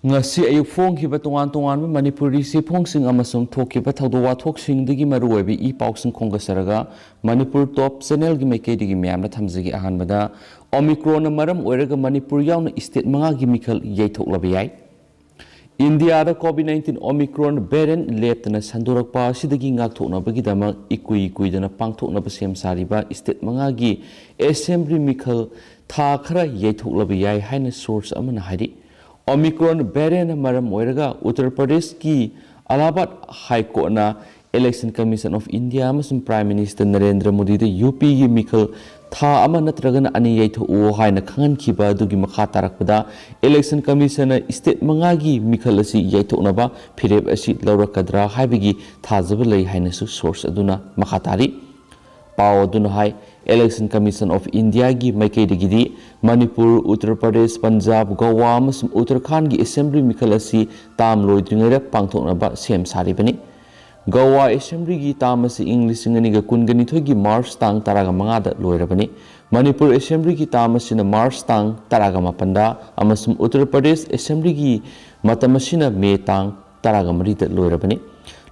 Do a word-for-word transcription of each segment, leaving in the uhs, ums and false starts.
ꯉꯁꯤ ꯑꯌꯨꯛ ꯐꯣꯡꯈꯤꯕ ꯇꯣꯉꯥꯟ ꯇꯣꯉꯥꯟꯕ ꯃꯅꯤꯄꯨꯔꯤ ꯆꯦꯐꯣꯡꯁꯤꯡ ꯑꯃꯁꯨꯡ ꯊꯣꯛꯈꯤꯕ ꯊꯧꯗꯣꯛ ꯋꯥꯊꯣꯛꯁꯤꯡꯗꯒꯤ ꯃꯔꯨꯑꯣꯏꯕ ꯏ ꯄꯥꯎꯁꯤꯡ ꯈꯣꯝꯒꯠꯆꯔꯒ ꯃꯅꯤꯄꯨꯔ ꯇꯣꯞ ꯆꯦꯅꯦꯜꯒꯤ ꯃꯥꯏꯀꯩꯗꯒꯤ ꯃꯌꯥꯝꯗ ꯊꯝꯖꯒꯦ꯫ ꯑꯍꯥꯟꯕꯗ, ꯑꯣꯃꯤꯀ꯭ꯔꯣꯟꯅ ꯃꯔꯝ ꯑꯣꯏꯔꯒ ꯃꯅꯤꯄꯨꯔ ꯌꯥꯎꯅ ꯏꯁꯇꯦꯠ ꯃꯉꯥꯒꯤ ꯃꯤꯈꯜ ꯌꯩꯊꯣꯛꯂꯕ ꯌꯥꯏ꯫ ꯏꯟꯗꯤꯌꯥꯗ ꯀꯣꯚꯤꯗ ꯅꯥꯏꯟꯇꯤꯟ ꯑꯣꯃꯤꯀ꯭ꯔꯣꯟ ꯚꯦꯔꯤꯌꯦꯟꯠ ꯂꯦꯞꯇꯅ ꯁꯟꯗꯣꯔꯛꯄ ꯑꯁꯤꯗꯒꯤ ꯉꯥꯛꯊꯣꯛꯅꯕꯒꯤꯗꯃꯛ ꯏꯀꯨꯏ ꯀꯨꯏꯗꯅ ꯄꯥꯡꯊꯣꯛꯅꯕ ꯁꯦꯝ ꯁꯥꯔꯤꯕ ꯏꯁꯇꯦꯠ ꯃꯉꯥꯒꯤ ꯑꯦꯁꯦꯝꯕ꯭ꯂꯤ ꯃꯤꯈꯜ ꯊꯥ ꯈꯔ ꯌꯩꯊꯣꯛꯂꯕ ꯌꯥꯏ ꯍꯥꯏꯅ ꯁꯣꯔꯁ ꯑꯃꯅ ꯍꯥꯏꯔꯤ꯫ ꯑꯣꯃꯤꯀ꯭ꯔꯣꯟ ꯚꯦꯔꯤꯌꯦꯟꯠꯅ ꯃꯔꯝ ꯑꯣꯏꯔꯒ ꯎꯠꯇꯔ ꯄ꯭ꯔꯗꯦꯁꯀꯤ ꯑꯂꯥꯍꯥꯕꯥꯗ ꯍꯥꯏ ꯀꯣꯔꯠꯅ ꯏꯂꯦꯛꯁꯟ ꯀꯃꯤꯁꯟ ꯑꯣꯐ ꯏꯟꯗꯤꯌꯥ ꯑꯃꯁꯨꯡ ꯄ꯭ꯔꯥꯏꯝ ꯃꯤꯅꯤꯁꯇꯔ ꯅꯔꯦꯟꯗ꯭ꯔ ꯃꯣꯗꯤꯗ ꯌꯨ ꯄꯤꯒꯤ ꯃꯤꯈꯜ ꯊꯥ ꯑꯃ ꯅꯠꯇ꯭ꯔꯒꯅ ꯑꯅꯤ ꯌꯩꯊꯣꯛꯎ ꯍꯥꯏꯅ ꯈꯪꯍꯟꯈꯤꯕ ꯑꯗꯨꯒꯤ ꯃꯈꯥ ꯇꯥꯔꯛꯄꯗ ꯏꯂꯦꯛꯁꯟ ꯀꯃꯤꯁꯟꯅ ꯏꯁꯇꯦꯠ ꯃꯉꯥꯒꯤ ꯃꯤꯈꯜ ꯑꯁꯤ ꯌꯩꯊꯣꯛꯅꯕ ꯐꯤꯔꯦꯞ ꯑꯁꯤ ꯂꯧꯔꯛꯀꯗ꯭ꯔꯥ ꯍꯥꯏꯕꯒꯤ ꯊꯥꯖꯕ ꯂꯩ ꯍꯥꯏꯅꯁꯨ ꯁꯣꯔꯁ ꯑꯗꯨꯅ ꯃꯈꯥ ꯇꯥꯔꯤ꯫ ꯄꯥꯎ ꯑꯗꯨꯅ ꯍꯥꯏ, ꯏꯂꯦꯛꯁꯟ ꯀꯃꯤꯁꯟ ꯑꯣꯐ ꯏꯟꯗꯤꯌꯥꯒꯤ ꯃꯥꯏꯀꯩꯗꯒꯤꯗꯤ ꯃꯅꯤꯄꯨꯔ, ꯎꯠꯇꯔ ꯄ꯭ꯔꯗꯦꯁ, ꯄꯟꯖꯥꯕ, ꯒꯣꯋꯥ ꯑꯃꯁꯨꯡ ꯎꯠꯇꯔꯈꯥꯟꯒꯤ ꯑꯦꯁꯦꯝꯕ꯭ꯂꯤ ꯃꯤꯈꯜ ꯑꯁꯤ ꯇꯥꯝ ꯂꯣꯏꯗ꯭ꯔꯤꯉꯩꯗ ꯄꯥꯡꯊꯣꯛꯅꯕ ꯁꯦꯝ ꯁꯥꯔꯤꯕꯅꯤ꯫ ꯒꯣꯋꯥ ꯑꯦꯁꯦꯝꯕ꯭ꯂꯤꯒꯤ ꯇꯥꯝ ꯑꯁꯤ ꯏꯪ ꯂꯤꯁꯤꯡ ꯑꯅꯤꯒ ꯀꯨꯟꯒ ꯅꯤꯊꯣꯏꯒꯤ ꯃꯥꯔꯆ ꯇꯥꯡ ꯇꯔꯥꯒ ꯃꯉꯥꯗ ꯂꯣꯏꯔꯕꯅꯤ꯫ ꯃꯅꯤꯄꯨꯔ ꯑꯦꯁꯦꯝꯕ꯭ꯂꯤꯒꯤ ꯇꯥꯝ ꯑꯁꯤꯅ ꯃꯥꯔꯆ ꯇꯥꯡ ꯇꯔꯥꯒ ꯃꯥꯄꯟꯗ ꯑꯃꯁꯨꯡ ꯎꯠꯇꯔ ꯄ꯭ꯔꯗꯦꯁ ꯑꯦꯁꯦꯝꯕ꯭ꯂꯤꯒꯤ ꯃꯇꯝ ꯑꯁꯤꯅ ꯃꯦ ꯇꯥꯡ ꯇꯔꯥꯒ ꯃꯔꯤꯗ ꯂꯣꯏꯔꯕꯅꯤ꯫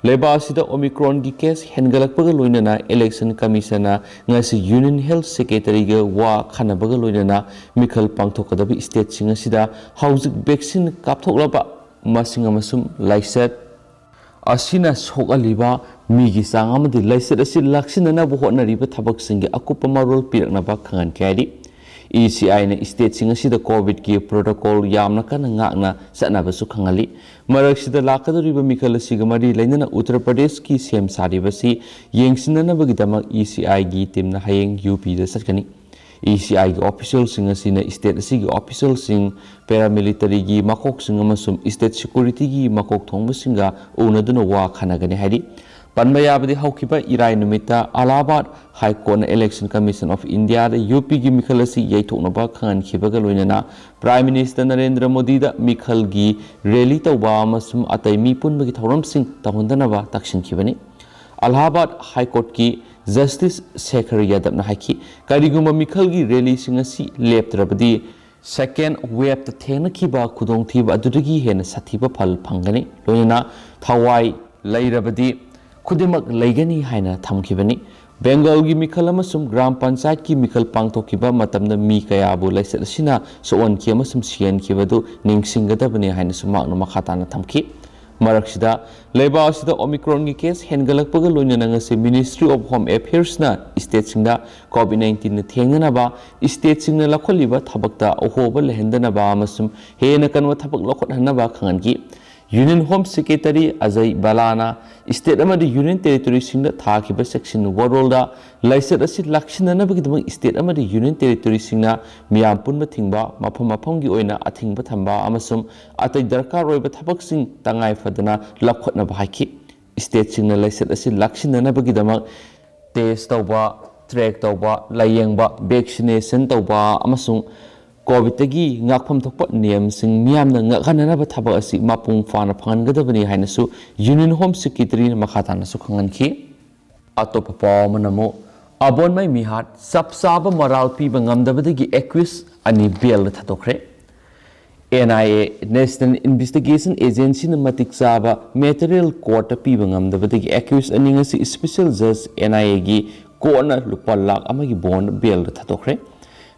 ꯂꯩꯕꯥꯛ ꯑꯁꯤꯗ ꯑꯣꯃꯤꯀ꯭ꯔꯣꯟꯒꯤ ꯀꯦꯁ ꯍꯦꯟꯒꯠꯂꯛꯄꯒ ꯂꯣꯏꯅꯅ ꯏꯂꯦꯛꯁꯟ ꯀꯃꯤꯁꯟꯅ ꯉꯁꯤ ꯌꯨꯅꯤꯌꯟ ꯍꯦꯜꯊ ꯁꯦꯀ꯭ꯔꯦꯇꯔꯤꯒ ꯋꯥ ꯈꯟꯅꯕꯒ ꯂꯣꯏꯅꯅ ꯃꯤꯈꯜ ꯄꯥꯡꯊꯣꯛꯀꯗꯕ ꯏꯁꯇꯦꯠꯁꯤꯡ ꯑꯁꯤꯗ ꯍꯧꯖꯤꯛ ꯚꯦꯛꯁꯤꯟ ꯀꯥꯞꯊꯣꯛꯂꯕ ꯃꯁꯤꯡ ꯑꯃꯁꯨꯡ ꯂꯥꯏꯆꯠ ꯑꯁꯤꯅ ꯁꯣꯛꯍꯜꯂꯤꯕ ꯃꯤꯒꯤ ꯆꯥꯡ ꯑꯃꯗꯤ ꯂꯥꯏꯆꯠ ꯑꯁꯤ ꯂꯥꯛꯁꯤꯟꯅꯅꯕ ꯍꯣꯠꯅꯔꯤꯕ ꯊꯕꯛꯁꯤꯡꯒꯤ ꯑꯀꯨꯞꯄ ꯃꯔꯣꯜ ꯄꯤꯔꯛꯅꯕ ꯈꯪꯍꯟꯈꯤ ꯍꯥꯏꯔꯤ꯫ ꯏ ꯁꯤ ꯑꯥꯏꯅ ꯏꯁꯇꯦꯠꯁꯤꯡ ꯑꯁꯤꯗ ꯀꯣꯚꯤꯗꯀꯤ ꯄ꯭ꯔꯣꯇꯣꯀꯣꯜ ꯌꯥꯝꯅ ꯀꯟꯅ ꯉꯥꯛꯅ ꯆꯠꯅꯕꯁꯨ ꯈꯪꯍꯜꯂꯤ꯫ ꯃꯔꯛꯁꯤꯗ ꯂꯥꯛꯀꯗꯧꯔꯤꯕ ꯃꯤꯈꯜ ꯑꯁꯤꯒ ꯃꯔꯤ ꯂꯩꯅꯅ ꯎꯠꯇꯔ ꯄ꯭ꯔꯗꯦꯁꯀꯤ ꯁꯦꯝ ꯁꯥꯔꯤꯕꯁꯤ ꯌꯦꯡꯁꯤꯟꯅꯅꯕꯒꯤꯗꯃꯛ ꯏ ꯁꯤ ꯑꯥꯏꯒꯤ ꯇꯤꯝꯅ ꯍꯌꯦꯡ ꯌꯨ ꯄꯤꯗ ꯆꯠꯀꯅꯤ꯫ ꯏ ꯁꯤ ꯑꯥꯏꯒꯤ ꯑꯣꯐꯤꯁꯤꯌꯦꯜꯁꯤꯡ ꯑꯁꯤꯅ ꯏꯁꯇꯦꯠ ꯑꯁꯤꯒꯤ ꯑꯣꯐꯤꯁꯤꯌꯦꯜꯁꯤꯡ, ꯄꯦꯔꯥꯃꯤꯂꯤꯇꯔꯤꯒꯤ ꯃꯀꯣꯛꯁꯤꯡ ꯑꯃꯁꯨꯡ ꯏꯁꯇꯦꯠ ꯁꯦꯀ꯭ꯌꯨꯔꯤꯇꯤꯒꯤ ꯃꯀꯣꯛ ꯊꯣꯡꯕꯁꯤꯡꯒ ꯎꯅꯗꯨꯅ ꯋꯥ ꯈꯟꯅꯒꯅꯤ ꯍꯥꯏꯔꯤ꯫ ꯄꯟꯕ ꯌꯥꯕꯗꯤ, ꯍꯧꯈꯤꯕ ꯏꯔꯥꯏ ꯅꯨꯃꯤꯠꯇ ꯑꯂꯥꯍꯥꯕꯥꯗ ꯍꯥꯏ ꯀꯣꯔꯠꯅ ꯏꯂꯦꯛꯁꯟ ꯀꯃꯤꯁꯟ ꯑꯣꯐ ꯏꯟꯗꯤꯌꯥꯗ ꯌꯨ ꯄꯤꯒꯤ ꯃꯤꯈꯜ ꯑꯁꯤ ꯌꯩꯊꯣꯛꯅꯕ ꯈꯪꯍꯟꯈꯤꯕꯒ ꯂꯣꯏꯅꯅ ꯄ꯭ꯔꯥꯏꯝ ꯃꯤꯅꯤꯁꯇꯔ ꯅꯔꯦꯟꯗ꯭ꯔ ꯃꯣꯗꯤꯗ ꯃꯤꯈꯜꯒꯤ ꯔꯦꯂꯤ ꯇꯧꯕ ꯑꯃꯁꯨꯡ ꯑꯇꯩ ꯃꯤ ꯄꯨꯟꯕꯒꯤ ꯊꯧꯔꯝꯁꯤꯡ ꯇꯧꯍꯟꯗꯅꯕ ꯇꯛꯁꯤꯟꯈꯤꯕꯅꯤ꯫ ꯑꯂꯥꯍꯥꯕꯥꯗ ꯍꯥꯏ ꯀꯣꯔꯠꯀꯤ ꯖꯁꯇꯤꯁ ꯁꯦꯈꯔ ꯌꯥꯗꯕꯅ ꯍꯥꯏꯈꯤ, ꯀꯔꯤꯒꯨꯝꯕ ꯃꯤꯈꯜꯒꯤ ꯔꯦꯂꯤꯁꯤꯡ ꯑꯁꯤ ꯂꯦꯞꯇ꯭ꯔꯕꯗꯤ Second waveꯇ ꯊꯦꯡꯅꯈꯤꯕ ꯈꯨꯗꯣꯡꯊꯤꯕ ꯑꯗꯨꯗꯒꯤ ꯍꯦꯟꯅ ꯁꯥꯊꯤꯕ ꯐꯜ ꯐꯪꯒꯅꯤ꯫ ꯂꯣꯏꯅꯅ ꯊꯋꯥꯏ ꯂꯩꯔꯕꯗꯤ ꯈꯨꯗꯤꯡꯃꯛ ꯂꯩꯒꯅꯤ ꯍꯥꯏꯅ ꯊꯝꯈꯤꯕꯅꯤ꯫ ꯕꯦꯡꯒꯜꯒꯤ ꯃꯤꯈꯜ ꯑꯃꯁꯨꯡ ꯒ꯭ꯔꯥꯝ ꯄꯟꯆꯥꯌꯠꯀꯤ ꯃꯤꯈꯜ ꯄꯥꯡꯊꯣꯛꯈꯤꯕ ꯃꯇꯝꯗ ꯃꯤ ꯀꯌꯥꯕꯨ ꯂꯥꯏꯆꯠ ꯑꯁꯤꯅ ꯁꯣꯛꯍꯟꯈꯤ ꯑꯃꯁꯨꯡ ꯁꯤꯍꯟꯈꯤꯕꯗꯨ ꯅꯤꯡꯁꯤꯡꯒꯗꯕꯅꯤ ꯍꯥꯏꯅꯁꯨ ꯃꯍꯥꯛꯅ ꯃꯈꯥ ꯇꯥꯅ ꯊꯝꯈꯤ꯫ ꯃꯔꯛꯁꯤꯗ ꯂꯩꯕꯥꯛ ꯑꯁꯤꯗ Omicronꯒꯤ case ꯍꯦꯟꯒꯠꯂꯛꯄꯒ ꯂꯣꯏꯅꯅ ꯉꯁꯤ Ministry of Home Affairsꯅ stateꯁꯤꯡꯗ COVID nineteenꯅ ꯊꯦꯡꯅꯅꯕ stateꯁꯤꯡꯅ ꯂꯧꯈꯠꯂꯤꯕ ꯊꯕꯛꯇ ꯑꯍꯣꯕ ꯂꯩꯍꯟꯗꯅꯕ ꯑꯃꯁꯨꯡ ꯍꯦꯟꯅ ꯀꯟꯕ ꯊꯕꯛ ꯂꯧꯈꯠꯍꯟꯅꯕ ꯈꯪꯍꯟꯈꯤ꯫ Union Home Secretary Ajay ꯚꯜꯂꯥꯅ state ꯑꯃꯗꯤ union territoryꯁꯤꯡꯗ ꯊꯥꯈꯤꯕ section ꯋꯥꯔꯣꯜꯗ ꯂꯥꯏꯆꯠ ꯑꯁꯤ ꯂꯥꯛꯁꯤꯟꯅꯅꯕꯒꯤꯗꯃꯛ state ꯑꯃꯗꯤ union territoryꯁꯤꯡꯅ ꯃꯤꯌꯥꯝ ꯄꯨꯟꯕ ꯊꯤꯡꯕ, ꯃꯐꯝ ꯃꯐꯝꯒꯤ ꯑꯣꯏꯅ ꯑꯊꯤꯡꯕ ꯊꯝꯕ ꯑꯃꯁꯨꯡ ꯑꯇꯩ ꯗꯔꯀꯥꯔ ꯑꯣꯏꯕ ꯊꯕꯛꯁꯤꯡ ꯇꯉꯥꯏ ꯐꯗꯅ ꯂꯧꯈꯠꯅꯕ ꯍꯥꯏꯈꯤ꯫ Stateꯁꯤꯡꯅ ꯂꯥꯏꯆꯠ ꯑꯁꯤ ꯂꯥꯛꯁꯤꯟꯅꯅꯕꯒꯤꯗꯃꯛ test ꯇꯧꯕ, track ꯇꯧꯕ, ꯂꯥꯌꯦꯡꯕ, vaccination ꯇꯧꯕ ꯑꯃꯁꯨꯡ COVIDꯇꯒꯤ ꯉꯥꯛꯐꯝ ꯊꯣꯛꯄ ꯅꯤꯌꯝꯁꯤꯡ ꯃꯤꯌꯥꯝꯅ ꯉꯥꯛꯍꯟꯅꯅꯕ ꯊꯕꯛ ꯑꯁꯤ ꯃꯄꯨꯡ ꯐꯥꯅ ꯐꯪꯍꯟꯒꯗꯕꯅꯤ ꯍꯥꯏꯅꯁꯨ Union Home Secretaryꯅ ꯃꯈꯥ ꯇꯥꯅꯁꯨ ꯈꯪꯍꯟꯈꯤ꯫ ꯑꯇꯣꯞꯄ ꯄꯥꯎ ꯑꯃꯅ ꯑꯃꯨꯛ ꯑꯕꯣꯟꯃꯩ ꯃꯤꯍꯥꯠ ꯆꯞ ꯆꯥꯕ ꯃꯔꯥꯜ ꯄꯤꯕ ꯉꯝꯗꯕꯗꯒꯤ accused ꯑꯅꯤ bailꯗ ꯊꯥꯗꯣꯛꯈ꯭ꯔꯦ꯫ NIA, National Investigation Agencyꯅ ꯃꯇꯤꯛ ꯆꯥꯕ material courtꯇ ꯄꯤꯕ ꯉꯝꯗꯕꯗꯒꯤ accused ꯑꯅꯤ ꯉꯁꯤ special judge NIAꯒꯤ courtꯅ ꯂꯨꯄꯥ ꯂꯥꯈ ꯑꯃꯒꯤ bond bailꯗ ꯊꯥꯗꯣꯛꯈ꯭ꯔꯦ꯫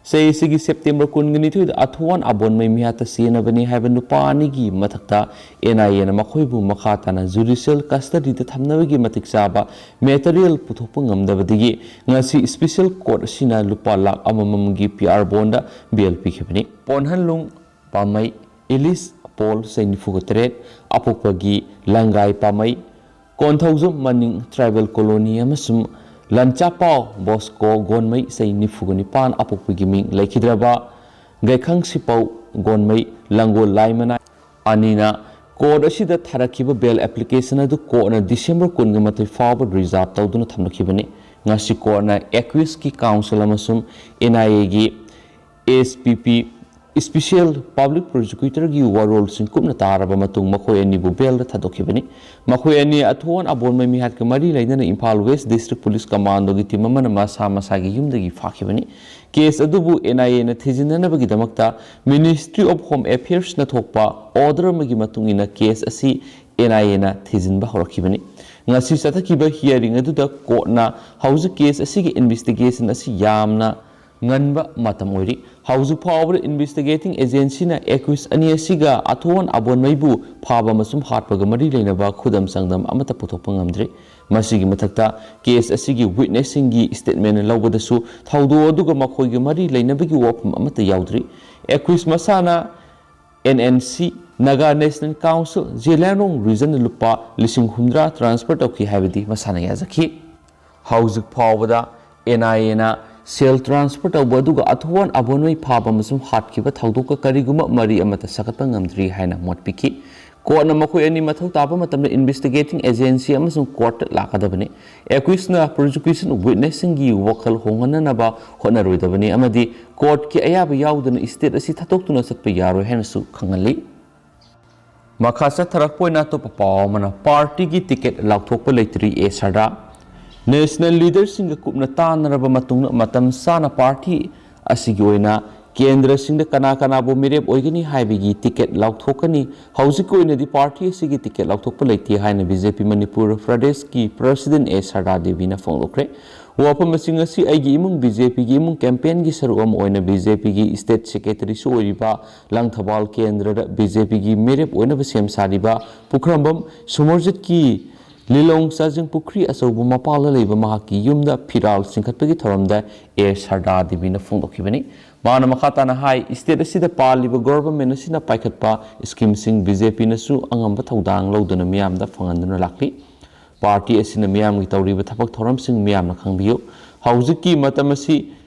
ꯆꯍꯤꯁꯤꯒꯤ September ꯀꯨꯟꯒ ꯅꯤꯊꯣꯏꯗ ꯑꯊꯨꯋꯥꯟ ꯑꯕꯣꯟꯃꯩ ꯃꯤꯍꯥꯠꯇ ꯆꯦꯟꯅꯕꯅꯤ ꯍꯥꯏꯕ ꯅꯨꯄꯥ ꯑꯅꯤꯒꯤ ꯃꯊꯛꯇ NIAꯅ ꯃꯈꯣꯏꯕꯨ ꯃꯈꯥ ꯇꯥꯅ judicial custodyꯗ ꯊꯝꯅꯕꯒꯤ ꯃꯇꯤꯛ ꯆꯥꯕ material ꯄꯨꯊꯣꯛꯄ ꯉꯝꯗꯕꯗꯒꯤ ꯉꯁꯤ special court ꯑꯁꯤꯅ ꯂꯨꯄꯥ ꯂꯥꯈ ꯑꯃꯃꯝꯒꯤ PR bondꯗ bail ꯄꯤꯈꯤꯕꯅꯤ꯫ ꯄꯣꯟꯍꯟꯂꯨꯡ ꯄꯥꯝꯃꯩ ꯏꯂꯤꯁ ꯄꯣꯜ, ꯆꯍꯤ ꯅꯤꯐꯨꯒ ꯇꯔꯦꯠ, ꯑꯄꯣꯛꯄꯒꯤ ꯂꯪꯒꯥꯏ ꯄꯥꯝꯃꯩ, ꯀꯣꯟꯊꯧꯖꯝ ꯃꯅꯤꯡ tribal colony ꯑꯃꯁꯨꯡ ꯂꯟꯆꯥꯄꯥꯎ ꯕꯣꯁꯀꯣ ꯒꯣꯟꯃꯩ, ꯆꯍꯤ ꯅꯤꯐꯨꯒ ꯅꯤꯄꯥꯟ, ꯑꯄꯣꯛꯄꯒꯤ ꯃꯤꯡ ꯂꯩꯈꯤꯗ꯭ꯔꯕ ꯒꯩꯈꯪ ꯁꯤꯄꯧ ꯒꯣꯟꯃꯩ, ꯂꯪꯒꯣꯜ ꯂꯥꯏꯃꯅꯥꯏ ꯑꯅꯤꯅ court ꯑꯁꯤꯗ ꯊꯥꯔꯛꯈꯤꯕ bail application ꯑꯗꯨ courtꯅ December ꯀꯨꯟꯒ ꯃꯥꯊꯣꯏ ꯐꯥꯎꯕ reserve ꯇꯧꯗꯨꯅ ꯊꯝꯂꯛꯈꯤꯕꯅꯤ꯫ ꯉꯁꯤ courtꯅ accusedꯀꯤ counsel ꯑꯃꯁꯨꯡ NIAꯒꯤ SPP Special Public Prosecutorꯒꯤ ꯋꯥꯔꯣꯜꯁꯤꯡ ꯀꯨꯞꯅ ꯇꯥꯔꯕ ꯃꯇꯨꯡ ꯃꯈꯣꯏ ꯑꯅꯤꯕꯨ ꯕꯦꯜꯗ ꯊꯥꯗꯣꯛꯈꯤꯕꯅꯤ꯫ ꯃꯈꯣꯏ ꯑꯅꯤ ꯑꯊꯣꯟ ꯑꯕꯣꯟꯃꯩ ꯃꯤꯍꯥꯠꯀ ꯃꯔꯤ ꯂꯩꯅꯅ Imphal West District Police Commandoꯒꯤ team ꯑꯃꯅ ꯃꯁꯥ ꯃꯁꯥꯒꯤ ꯌꯨꯝꯗꯒꯤ ꯐꯥꯈꯤꯕꯅꯤ꯫ Case ꯑꯗꯨꯕꯨ NIAꯅ ꯊꯤꯖꯤꯟꯅꯅꯕꯒꯤꯗꯃꯛꯇ Ministry of Home Affairsꯅ ꯊꯣꯛꯄ order ꯑꯃꯒꯤ ꯃꯇꯨꯡ ꯏꯟꯅ case ꯑꯁꯤ NIAꯅ ꯊꯤꯖꯤꯟꯕ ꯍꯧꯔꯛꯈꯤꯕꯅꯤ꯫ ꯉꯁꯤ ꯆꯠꯊꯈꯤꯕ hearing ꯑꯗꯨꯗ courtꯅ ꯍꯧꯖꯤꯛ case ꯑꯁꯤꯒꯤ investigation ꯑꯁꯤ ꯌꯥꯝꯅ ꯉꯟꯕ ꯃꯇꯝ ꯑꯣꯏꯔꯤ꯫ ꯍꯧꯖꯤꯛ ꯐꯥꯎꯕꯗ investigating agencyꯅ accused ꯑꯅꯤ ꯑꯁꯤꯒ ꯑꯊꯣꯟ ꯑꯕꯣꯟꯃꯩꯕꯨ ꯐꯥꯕ ꯑꯃꯁꯨꯡ ꯍꯥꯠꯄꯒ ꯃꯔꯤ ꯂꯩꯅꯕ ꯈꯨꯗꯝ ꯆꯥꯡꯗꯝ ꯑꯃꯠꯇ ꯄꯨꯊꯣꯛꯄ ꯉꯝꯗ꯭ꯔꯤ꯫ ꯃꯁꯤꯒꯤ ꯃꯊꯛꯇ case ꯑꯁꯤꯒꯤ witnessꯁꯤꯡꯒꯤ statement ꯂꯧꯕꯗꯁꯨ ꯊꯧꯗꯣꯛ ꯑꯗꯨꯒ ꯃꯈꯣꯏꯒꯤ ꯃꯔꯤ ꯂꯩꯅꯕꯒꯤ ꯋꯥꯐꯝ ꯑꯃꯠꯇ ꯌꯥꯎꯗ꯭ꯔꯤ꯫ Accused ꯃꯁꯥꯅ NNC, Naga National Council, Zeliangrong Region ꯂꯨꯄꯥ ꯂꯤꯁꯤꯡ ꯍꯨꯝꯗ꯭ꯔꯥ transfer ꯇꯧꯈꯤ ꯍꯥꯏꯕꯗꯤ ꯃꯁꯥꯅ ꯌꯥꯖꯈꯤ꯫ ꯍꯧꯖꯤꯛ ꯐꯥꯎꯕꯗ NIAꯅ ꯁꯦꯜ transfer ꯇꯧꯕ ꯑꯗꯨꯒ ꯑꯊꯣꯟ ꯑꯕꯣꯟꯃꯩ ꯐꯥꯕ ꯑꯃꯁꯨꯡ ꯍꯥꯠꯈꯤꯕ ꯊꯧꯗꯣꯛꯀ ꯀꯔꯤꯒꯨꯝꯕ ꯃꯔꯤ ꯑꯃꯠꯇ ꯁꯥꯒꯠꯄ ꯉꯝꯗ꯭ꯔꯤ ꯍꯥꯏꯅ ꯃꯣꯠ ꯄꯤꯈꯤ꯫ Courtꯅ ꯃꯈꯣꯏ ꯑꯅꯤ ꯃꯊꯧ ꯇꯥꯕ ꯃꯇꯝꯗ investigating agency ꯑꯃꯁꯨꯡ courtꯇ ꯂꯥꯛꯀꯗꯕꯅꯤ꯫ Accusedꯅ prosecution witnessꯁꯤꯡꯒꯤ ꯋꯥꯈꯜ ꯍꯣꯡꯍꯟꯅꯅꯕ ꯍꯣꯠꯅꯔꯣꯏꯗꯕꯅꯤ ꯑꯃꯗꯤ courtꯀꯤ ꯑꯌꯥꯕ ꯌꯥꯎꯗꯅ state ꯑꯁꯤ ꯊꯥꯗꯣꯛꯇꯨꯅ ꯆꯠꯄ ꯌꯥꯔꯣꯏ ꯍꯥꯏꯅꯁꯨ ꯈꯪꯍꯜꯂꯤ꯫ ꯃꯈꯥ ꯆꯠꯊꯔꯛꯄ ꯑꯣꯏꯅ ꯑꯇꯣꯞꯄ ꯄꯥꯎ ꯑꯃꯅ, partyꯒꯤ ticket ꯂꯥꯎꯊꯣꯛꯄ ꯂꯩꯇ꯭ꯔꯤ ꯑꯦ ꯁꯔꯗꯥ꯫ National leaderꯁꯤꯡꯒ ꯀꯨꯞꯅ ꯇꯥꯟꯅꯔꯕ ꯃꯇꯨꯡꯗ ꯃꯇꯝ ꯆꯥꯅ party ꯑꯁꯤꯒꯤ ꯑꯣꯏꯅ ꯀꯦꯟꯗ꯭ꯔꯁꯤꯡꯗ ꯀꯅꯥ ꯀꯅꯥꯕꯨ ꯃꯤꯔꯦꯞ ꯑꯣꯏꯒꯅꯤ ꯍꯥꯏꯕꯒꯤ ticket ꯂꯥꯎꯊꯣꯛꯀꯅꯤ꯫ ꯍꯧꯖꯤꯛꯀꯤ ꯑꯣꯏꯅꯗꯤ party ꯑꯁꯤꯒꯤ ticket ꯂꯥꯎꯊꯣꯛꯄ ꯂꯩꯇꯦ ꯍꯥꯏꯅ BJP ꯃꯅꯤꯄꯨꯔ ꯄ꯭ꯔꯗꯦꯁꯀꯤ president ꯑꯦ ꯁꯔꯗꯥ ꯗꯦꯕꯤꯅ ꯐꯣꯡꯗꯣꯛꯈ꯭ꯔꯦ꯫ ꯋꯥꯐꯝ ꯑꯁꯤ ꯉꯁꯤ ꯑꯩꯒꯤ ꯏꯃꯨꯡ BJPꯒꯤ ꯏꯃꯨꯡ campaignꯒꯤ ꯁꯔꯨꯛ ꯑꯃ ꯑꯣꯏꯅ BJPꯒꯤ state secretaryꯁꯨ ꯑꯣꯏꯔꯤꯕ ꯂꯪꯊꯕꯥꯜ ꯀꯦꯟꯗ꯭ꯔꯗ BJPꯒꯤ ꯃꯤꯔꯦꯞ ꯑꯣꯏꯅꯕ ꯁꯦꯝ ꯁꯥꯔꯤꯕ ꯄꯨꯈ꯭ꯔꯝꯕꯝ ꯁꯨꯃꯔꯖꯤꯠꯀꯤ ꯂꯤꯂꯣꯡ ꯆꯥꯖꯤꯡ ꯄꯨꯈ꯭ꯔꯤ ꯑꯆꯧꯕ ꯃꯄꯥꯜꯗ ꯂꯩꯕ ꯃꯍꯥꯛꯀꯤ ꯌꯨꯝꯗ ꯐꯤꯔꯥꯜ ꯆꯤꯡꯈꯠꯄꯒꯤ ꯊꯧꯔꯝꯗ ꯑꯦ ꯁꯔꯗꯥ ꯗꯦꯕꯤꯅ ꯐꯣꯡꯗꯣꯛꯈꯤꯕꯅꯤ꯫ ꯃꯥꯅ ꯃꯈꯥ ꯇꯥꯅ ꯍꯥꯏ, state ꯑꯁꯤꯗ ꯄꯥꯜꯂꯤꯕ government ꯑꯁꯤꯅ ꯄꯥꯏꯈꯠꯄ schemeꯁꯤꯡ BJPꯅꯁꯨ ꯑꯉꯝꯕ ꯊꯧꯗꯥꯡ ꯂꯧꯗꯨꯅ ꯃꯤꯌꯥꯝꯗ ꯐꯪꯍꯟꯗꯨꯅ ꯂꯥꯛꯂꯤ꯫ Party ꯑꯁꯤꯅ ꯃꯤꯌꯥꯝꯒꯤ ꯇꯧꯔꯤꯕ ꯊꯕꯛ ꯊꯧꯔꯝꯁꯤꯡ ꯃꯤꯌꯥꯝꯅ ꯈꯪꯕꯤꯌꯨ꯫ ꯍꯧꯖꯤꯛꯀꯤ ꯃꯇꯝ ꯑꯁꯤ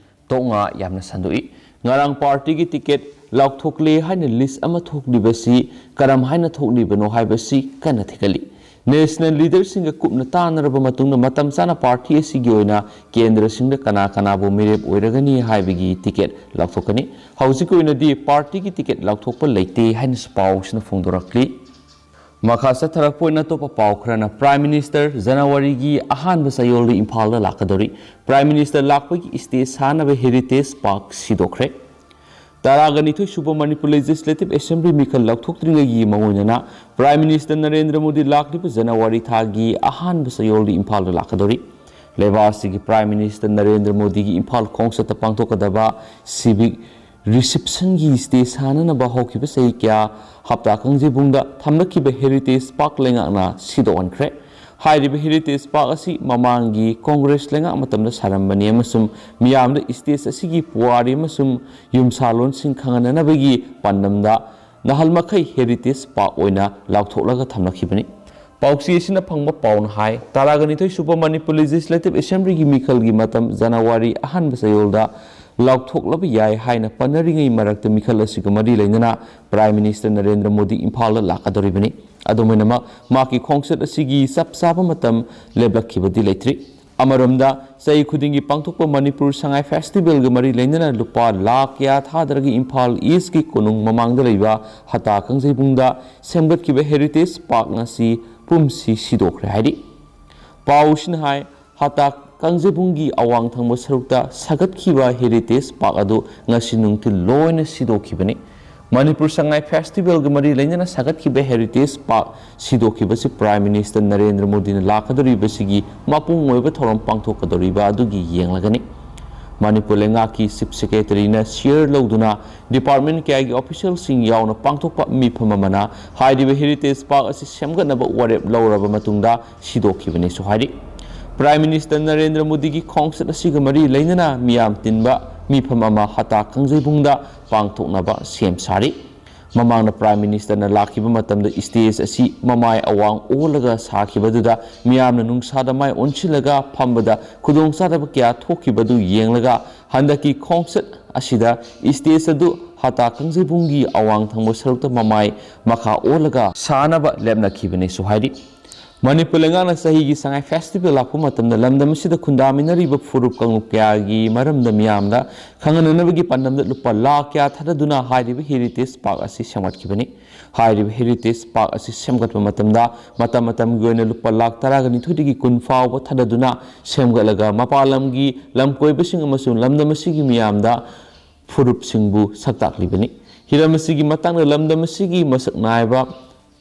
ꯇꯣꯛꯉꯥ ꯌꯥꯝꯅ ꯁꯟꯗꯣꯛꯏ꯫ ꯉꯔꯥꯡ partyꯒꯤ ticket ꯂꯥꯎꯊꯣꯛꯂꯦ ꯍꯥꯏꯅ list ꯑꯃ ꯊꯣꯛꯂꯤꯕꯁꯤ ꯀꯔꯝ ꯍꯥꯏꯅ ꯊꯣꯛꯂꯤꯕꯅꯣ ꯍꯥꯏꯕꯁꯤ ꯀꯟꯅ ꯊꯤꯒꯠꯂꯤ꯫ ꯅꯦꯁꯅꯦꯜ ꯂꯤꯗꯔꯁꯤꯡꯒ ꯀꯨꯞꯅ ꯇꯥꯟꯅꯔꯕ ꯃꯇꯨꯡꯗ ꯃꯇꯝ ꯆꯥꯅ ꯄꯥꯔꯇꯤ ꯑꯁꯤꯒꯤ ꯑꯣꯏꯅ ꯀꯦꯟꯗ꯭ꯔꯁꯤꯡꯗ ꯀꯅꯥ ꯀꯅꯥꯕꯨ ꯃꯤꯔꯦꯞ ꯑꯣꯏꯔꯒꯅꯤ ꯍꯥꯏꯕꯒꯤ ꯇꯤꯀꯦꯠ ꯂꯥꯎꯊꯣꯛꯀꯅꯤ꯫ ꯍꯧꯖꯤꯛꯀꯤ ꯑꯣꯏꯅꯗꯤ ꯄꯥꯔꯇꯤꯒꯤ ꯇꯤꯀꯦꯠ ꯂꯥꯎꯊꯣꯛꯄ ꯂꯩꯇꯦ ꯍꯥꯏꯅꯁꯨ ꯄꯥꯎꯁꯤꯅ ꯐꯣꯡꯗꯣꯔꯛꯂꯤ꯫ ꯃꯈꯥ ꯆꯠꯊꯔꯛꯄ ꯑꯣꯏꯅ ꯑꯇꯣꯞꯄ ꯄꯥꯎ ꯈꯔꯅ, ꯄ꯭ꯔꯥꯏꯝ ꯃꯤꯅꯤꯁꯇꯔ ꯖꯅꯋꯥꯔꯤꯒꯤ ꯑꯍꯥꯟꯕ ꯆꯌꯣꯜꯗ ꯏꯝꯐꯥꯜꯗ ꯂꯥꯛꯀꯗꯧꯔꯤ꯫ ꯄ꯭ꯔꯥꯏꯝ ꯃꯤꯅꯤꯁꯇꯔ ꯂꯥꯛꯄꯒꯤ ꯁ꯭ꯇꯦꯖ ꯁꯥꯟꯅꯕ ꯍꯦꯔꯤꯇꯦꯖ ꯄꯥꯔꯛ ꯁꯤꯗꯣꯛꯈ꯭ꯔꯦ꯫ ꯇꯔꯥꯒ ꯅꯤꯊꯣꯏ ꯁꯨꯕ ꯃꯅꯤꯄꯨꯔ ꯂꯦꯖꯤꯁꯂꯦꯇꯤꯚ ꯑꯦꯁꯦꯝꯕ꯭ꯂꯤ ꯃꯤꯈꯜ ꯂꯥꯎꯊꯣꯛꯇ꯭ꯔꯤꯉꯩꯒꯤ ꯃꯑꯣꯡ ꯑꯣꯏꯅ ꯄ꯭ꯔꯥꯏꯝ ꯃꯤꯅꯤꯁꯇꯔ ꯅꯔꯦꯟꯗ꯭ꯔ ꯃꯣꯗꯤ ꯂꯥꯛꯂꯤꯕ ꯖꯅꯋꯥꯔꯤ ꯊꯥꯒꯤ ꯑꯍꯥꯟꯕ ꯆꯌꯣꯜꯗ ꯏꯝꯐꯥꯜꯗ ꯂꯥꯛꯀꯗꯧꯔꯤ꯫ ꯂꯩꯕꯥꯛ ꯑꯁꯤꯒꯤ ꯄ꯭ꯔꯥꯏꯝ ꯃꯤꯅꯤꯁꯇꯔ ꯅꯔꯦꯟꯗ꯭ꯔ ꯃꯣꯗꯤꯒꯤ ꯏꯝꯐꯥꯜ ꯈꯣꯡꯆꯠꯇ ꯄꯥꯡꯊꯣꯛꯀꯗꯕ ꯁꯤꯚꯤꯛ ꯔꯤꯁꯤꯞꯁꯟꯒꯤ ꯁ꯭ꯇꯦꯖ ꯁꯥꯟꯅꯅꯕ ꯍꯧꯈꯤꯕ ꯆꯍꯤ ꯀꯌꯥ ꯍꯞꯇꯥ ꯀꯥꯡꯖꯩꯕꯨꯡꯗ ꯊꯝꯂꯛꯈꯤꯕ ꯍꯦꯔꯤꯇꯦꯖ ꯄꯥꯔꯛ ꯂꯩꯉꯥꯛꯅ ꯁꯤꯗꯣꯛꯍꯟꯈ꯭ꯔꯦ꯫ ꯍꯥꯏꯔꯤꯕ ꯍꯦꯔꯤꯇꯦꯖ ꯄꯥꯔꯛ ꯑꯁꯤ ꯃꯃꯥꯡꯒꯤ ꯀꯣꯡꯒ꯭ꯔꯦꯁ ꯂꯩꯉꯥꯛ ꯃꯇꯝꯗ ꯁꯥꯔꯝꯕꯅꯤ ꯑꯃꯁꯨꯡ ꯃꯤꯌꯥꯝꯗ ꯁ꯭ꯇꯦꯖ ꯑꯁꯤꯒꯤ ꯄꯨꯋꯥꯔꯤ ꯑꯃꯁꯨꯡ ꯌꯨꯝꯁꯥꯂꯣꯟꯁꯤꯡ ꯈꯪꯍꯟꯅꯅꯕꯒꯤ ꯄꯥꯟꯗꯝꯗ ꯅꯍꯥꯜ ꯃꯈꯩ ꯍꯦꯔꯤꯇꯦꯖ ꯄꯥꯔꯛ ꯑꯣꯏꯅ ꯂꯥꯎꯊꯣꯛꯂꯒ ꯊꯝꯂꯛꯈꯤꯕꯅꯤ꯫ ꯄꯥꯎꯆꯦ ꯑꯁꯤꯅ ꯐꯪꯕ ꯄꯥꯎꯅ ꯍꯥꯏ, ꯇꯔꯥꯒ ꯅꯤꯊꯣꯏ ꯁꯨꯕ ꯃꯅꯤꯄꯨꯔ ꯂꯦꯖꯤꯁꯂꯦꯇꯤꯚ ꯑꯦꯁꯦꯝꯕ꯭ꯂꯤꯒꯤ ꯃꯤꯈꯜꯒꯤ ꯃꯇꯝ ꯖꯅꯋꯥꯔꯤ ꯑꯍꯥꯟꯕ ꯆꯌꯣꯜꯗ ꯂꯥꯎꯊꯣꯛꯂꯕ ꯌꯥꯏ ꯍꯥꯏꯅ ꯄꯟꯅꯔꯤꯉꯩ ꯃꯔꯛꯇ ꯃꯤꯈꯜ ꯑꯁꯤꯒ ꯃꯔꯤ ꯂꯩꯅꯅ ꯄ꯭ꯔꯥꯏꯝ ꯃꯤꯅꯤꯁꯇꯔ ꯅꯔꯦꯟꯗ꯭ꯔ ꯃꯣꯗꯤ ꯏꯝꯐꯥꯜꯗ ꯂꯥꯛꯀꯗꯧꯔꯤꯕꯅꯤ꯫ ꯑꯗꯨꯝ ꯑꯣꯏꯅꯃꯛ, ꯃꯍꯥꯛꯀꯤ ꯈꯣꯡꯆꯠ ꯑꯁꯤꯒꯤ ꯆꯞ ꯆꯥꯕ ꯃꯇꯝ ꯂꯦꯞꯂꯛꯈꯤꯕꯗꯤ ꯂꯩꯇ꯭ꯔꯤ꯫ ꯑꯃꯔꯣꯝꯗ, ꯆꯍꯤ ꯈꯨꯗꯤꯡꯒꯤ ꯄꯥꯡꯊꯣꯛꯄ ꯃꯅꯤꯄꯨꯔ ꯁꯉꯥꯏ ꯐꯦꯁꯇꯤꯚꯦꯜꯒ ꯃꯔꯤ ꯂꯩꯅꯅ ꯂꯨꯄꯥ ꯂꯥꯈ ꯀꯌꯥ ꯊꯥꯗꯔꯒ ꯏꯝꯐꯥꯜ ꯏꯁꯀꯤ ꯀꯣꯅꯨꯡ ꯃꯃꯥꯡꯗ ꯂꯩꯕ ꯍꯇꯥ ꯀꯥꯡꯖꯩꯕꯨꯡꯗ ꯁꯦꯝꯒꯠꯈꯤꯕ ꯍꯦꯔꯤꯇꯦꯖ ꯄꯥꯔꯛ ꯑꯁꯤ ꯄꯨꯝꯁꯤ ꯁꯤꯗꯣꯛꯈ꯭ꯔꯦ ꯍꯥꯏꯔꯤ꯫ ꯄꯥꯎꯁꯤꯅ ꯍꯥꯏ, ꯍꯇꯥ ꯀꯥꯡꯖꯩꯕꯨꯡꯒꯤ ꯑꯋꯥꯡ ꯊꯪꯕ ꯁꯔꯨꯛꯇ ꯁꯥꯒꯠꯈꯤꯕ ꯍꯦꯔꯤꯇꯦꯖ ꯄꯥꯔꯛ ꯑꯗꯨ ꯉꯁꯤ ꯅꯨꯡꯊꯤꯜ ꯂꯣꯏꯅ ꯁꯤꯗꯣꯛꯈꯤꯕꯅꯤ꯫ ꯃꯅꯤꯄꯨꯔ ꯁꯉꯥꯏ ꯐꯦꯁꯇꯤꯚꯦꯜꯒ ꯃꯔꯤ ꯂꯩꯅꯅ ꯁꯥꯒꯠꯈꯤꯕ ꯍꯦꯔꯤꯇꯦꯖ ꯄꯥꯔꯛ ꯁꯤꯗꯣꯛꯈꯤꯕꯁꯤ ꯄ꯭ꯔꯥꯏꯝ ꯃꯤꯅꯤꯁꯇꯔ ꯅꯔꯦꯟꯗ꯭ꯔ ꯃꯣꯗꯤꯅ ꯂꯥꯛꯀꯗꯧꯔꯤꯕꯁꯤꯒꯤ ꯃꯄꯨꯡ ꯑꯣꯏꯕ ꯊꯧꯔꯝ ꯄꯥꯡꯊꯣꯛꯀꯗꯧꯔꯤꯕ ꯑꯗꯨꯒꯤ ꯌꯦꯡꯂꯒꯅꯤ꯫ ꯃꯅꯤꯄꯨꯔ ꯂꯩꯉꯥꯛꯀꯤ ꯆꯤꯐ ꯁꯦꯀ꯭ꯔꯦꯇꯔꯤꯅ ꯁꯤꯌꯔ ꯂꯧꯗꯨꯅ ꯗꯤꯄꯥꯔꯠꯃꯦꯟ ꯀꯌꯥꯒꯤ ꯑꯣꯐꯤꯁꯤꯌꯦꯜꯁꯤꯡ ꯌꯥꯎꯅ ꯄꯥꯡꯊꯣꯛꯄ ꯃꯤꯐꯝ ꯑꯃꯅ ꯍꯥꯏꯔꯤꯕ ꯍꯦꯔꯤꯇꯦꯖ ꯄꯥꯔꯛ ꯑꯁꯤ ꯁꯦꯝꯒꯠꯅꯕ ꯋꯥꯔꯦꯞ ꯂꯧꯔꯕ ꯃꯇꯨꯡꯗ ꯁꯤꯗꯣꯛꯈꯤꯕꯅꯤꯁꯨ ꯍꯥꯏꯔꯤ꯫ ꯄ꯭ꯔꯥꯏꯝ ꯃꯤꯅꯤꯁꯇꯔ ꯅꯔꯦꯟꯗ꯭ꯔ ꯃꯣꯗꯤꯒꯤ ꯈꯣꯡꯆꯠ ꯑꯁꯤꯒ ꯃꯔꯤ ꯂꯩꯅꯅ ꯃꯤꯌꯥꯝ ꯇꯤꯟꯕ ꯃꯤꯐꯝ ꯑꯃ ꯍꯇꯥ ꯀꯥꯡꯖꯩꯕꯨꯡꯗ ꯄꯥꯡꯊꯣꯛꯅꯕ ꯁꯦꯝ ꯁꯥꯔꯤ꯫ ꯃꯃꯥꯡꯗ ꯄ꯭ꯔꯥꯏꯝ ꯃꯤꯅꯤꯁꯇꯔꯅ ꯂꯥꯛꯈꯤꯕ ꯃꯇꯝꯗ ꯁ꯭ꯇꯦꯖ ꯑꯁꯤ ꯃꯃꯥꯏ ꯑꯋꯥꯡ ꯑꯣꯜꯂꯒ ꯁꯥꯈꯤꯕꯗꯨꯗ ꯃꯤꯌꯥꯝꯅ ꯅꯨꯡꯁꯥꯗ ꯃꯥꯏ ꯑꯣꯟꯁꯤꯜꯂꯒ ꯐꯝꯕꯗ ꯈꯨꯗꯣꯡꯆꯥꯗꯕ ꯀꯌꯥ ꯊꯣꯛꯈꯤꯕꯗꯨ ꯌꯦꯡꯂꯒ ꯍꯟꯗꯛꯀꯤ ꯈꯣꯡꯆꯠ ꯑꯁꯤꯗ ꯁ꯭ꯇꯦꯖ ꯑꯗꯨ ꯍꯇꯥ ꯀꯥꯡꯖꯩꯕꯨꯡꯒꯤ ꯑꯋꯥꯡ ꯊꯪꯕ ꯁꯔꯨꯛꯇ ꯃꯃꯥꯏ ꯃꯈꯥ ꯑꯣꯜꯂꯒ ꯁꯥꯅꯕ ꯂꯦꯞꯅꯈꯤꯕꯅꯤꯁꯨ ꯍꯥꯏꯔꯤ꯫ ꯃꯅꯤꯄꯨꯔ ꯂꯩꯉꯥꯛꯅ ꯆꯍꯤꯒꯤ ꯁꯉꯥꯏ ꯐꯦꯁꯇꯤꯚꯦꯜ ꯂꯥꯛꯄ ꯃꯇꯝꯗ ꯂꯝꯗꯝ ꯑꯁꯤꯗ ꯈꯨꯟꯗꯥꯃꯤꯟꯅꯔꯤꯕ ꯐꯨꯔꯨꯞ ꯀꯥꯡꯂꯨꯞ ꯀꯌꯥꯒꯤ ꯃꯔꯝꯗ ꯃꯤꯌꯥꯝꯗ ꯈꯪꯍꯟꯅꯅꯕꯒꯤ ꯄꯥꯟꯗꯝꯗ ꯂꯨꯄꯥ ꯂꯥꯈ ꯀꯌꯥ ꯊꯥꯗꯗꯨꯅ ꯍꯥꯏꯔꯤꯕ ꯍꯦꯔꯤꯇꯦꯖ ꯄꯥꯔꯛ ꯑꯁꯤ ꯁꯦꯝꯒꯠꯈꯤꯕꯅꯤ꯫ ꯍꯥꯏꯔꯤꯕ ꯍꯦꯔꯤꯇꯦꯖ ꯄꯥꯔꯛ ꯑꯁꯤ ꯁꯦꯝꯒꯠꯄ ꯃꯇꯝꯗ ꯃꯇꯝ ꯃꯇꯝꯒꯤ ꯑꯣꯏꯅ ꯂꯨꯄꯥ ꯂꯥꯈ ꯇꯔꯥꯒ ꯅꯤꯊꯣꯏꯗꯒꯤ ꯀꯨꯟ ꯐꯥꯎꯕ ꯊꯥꯗꯗꯨꯅ ꯁꯦꯝꯒꯠꯂꯒ ꯃꯄꯥꯟ ꯂꯝꯒꯤ ꯂꯝꯀꯣꯏꯕꯁꯤꯡ ꯑꯃꯁꯨꯡ ꯂꯝꯗꯝ ꯑꯁꯤꯒꯤ ꯃꯤꯌꯥꯝꯗ ꯐꯨꯔꯨꯞꯁꯤꯡꯕꯨ ꯁꯛ ꯇꯥꯛꯂꯤꯕꯅꯤ꯫ ꯍꯤꯔꯝ ꯑꯁꯤꯒꯤ ꯃꯇꯥꯡꯗ ꯂꯝꯗꯝ ꯑꯁꯤꯒꯤ ꯃꯁꯛ ꯅꯥꯏꯕ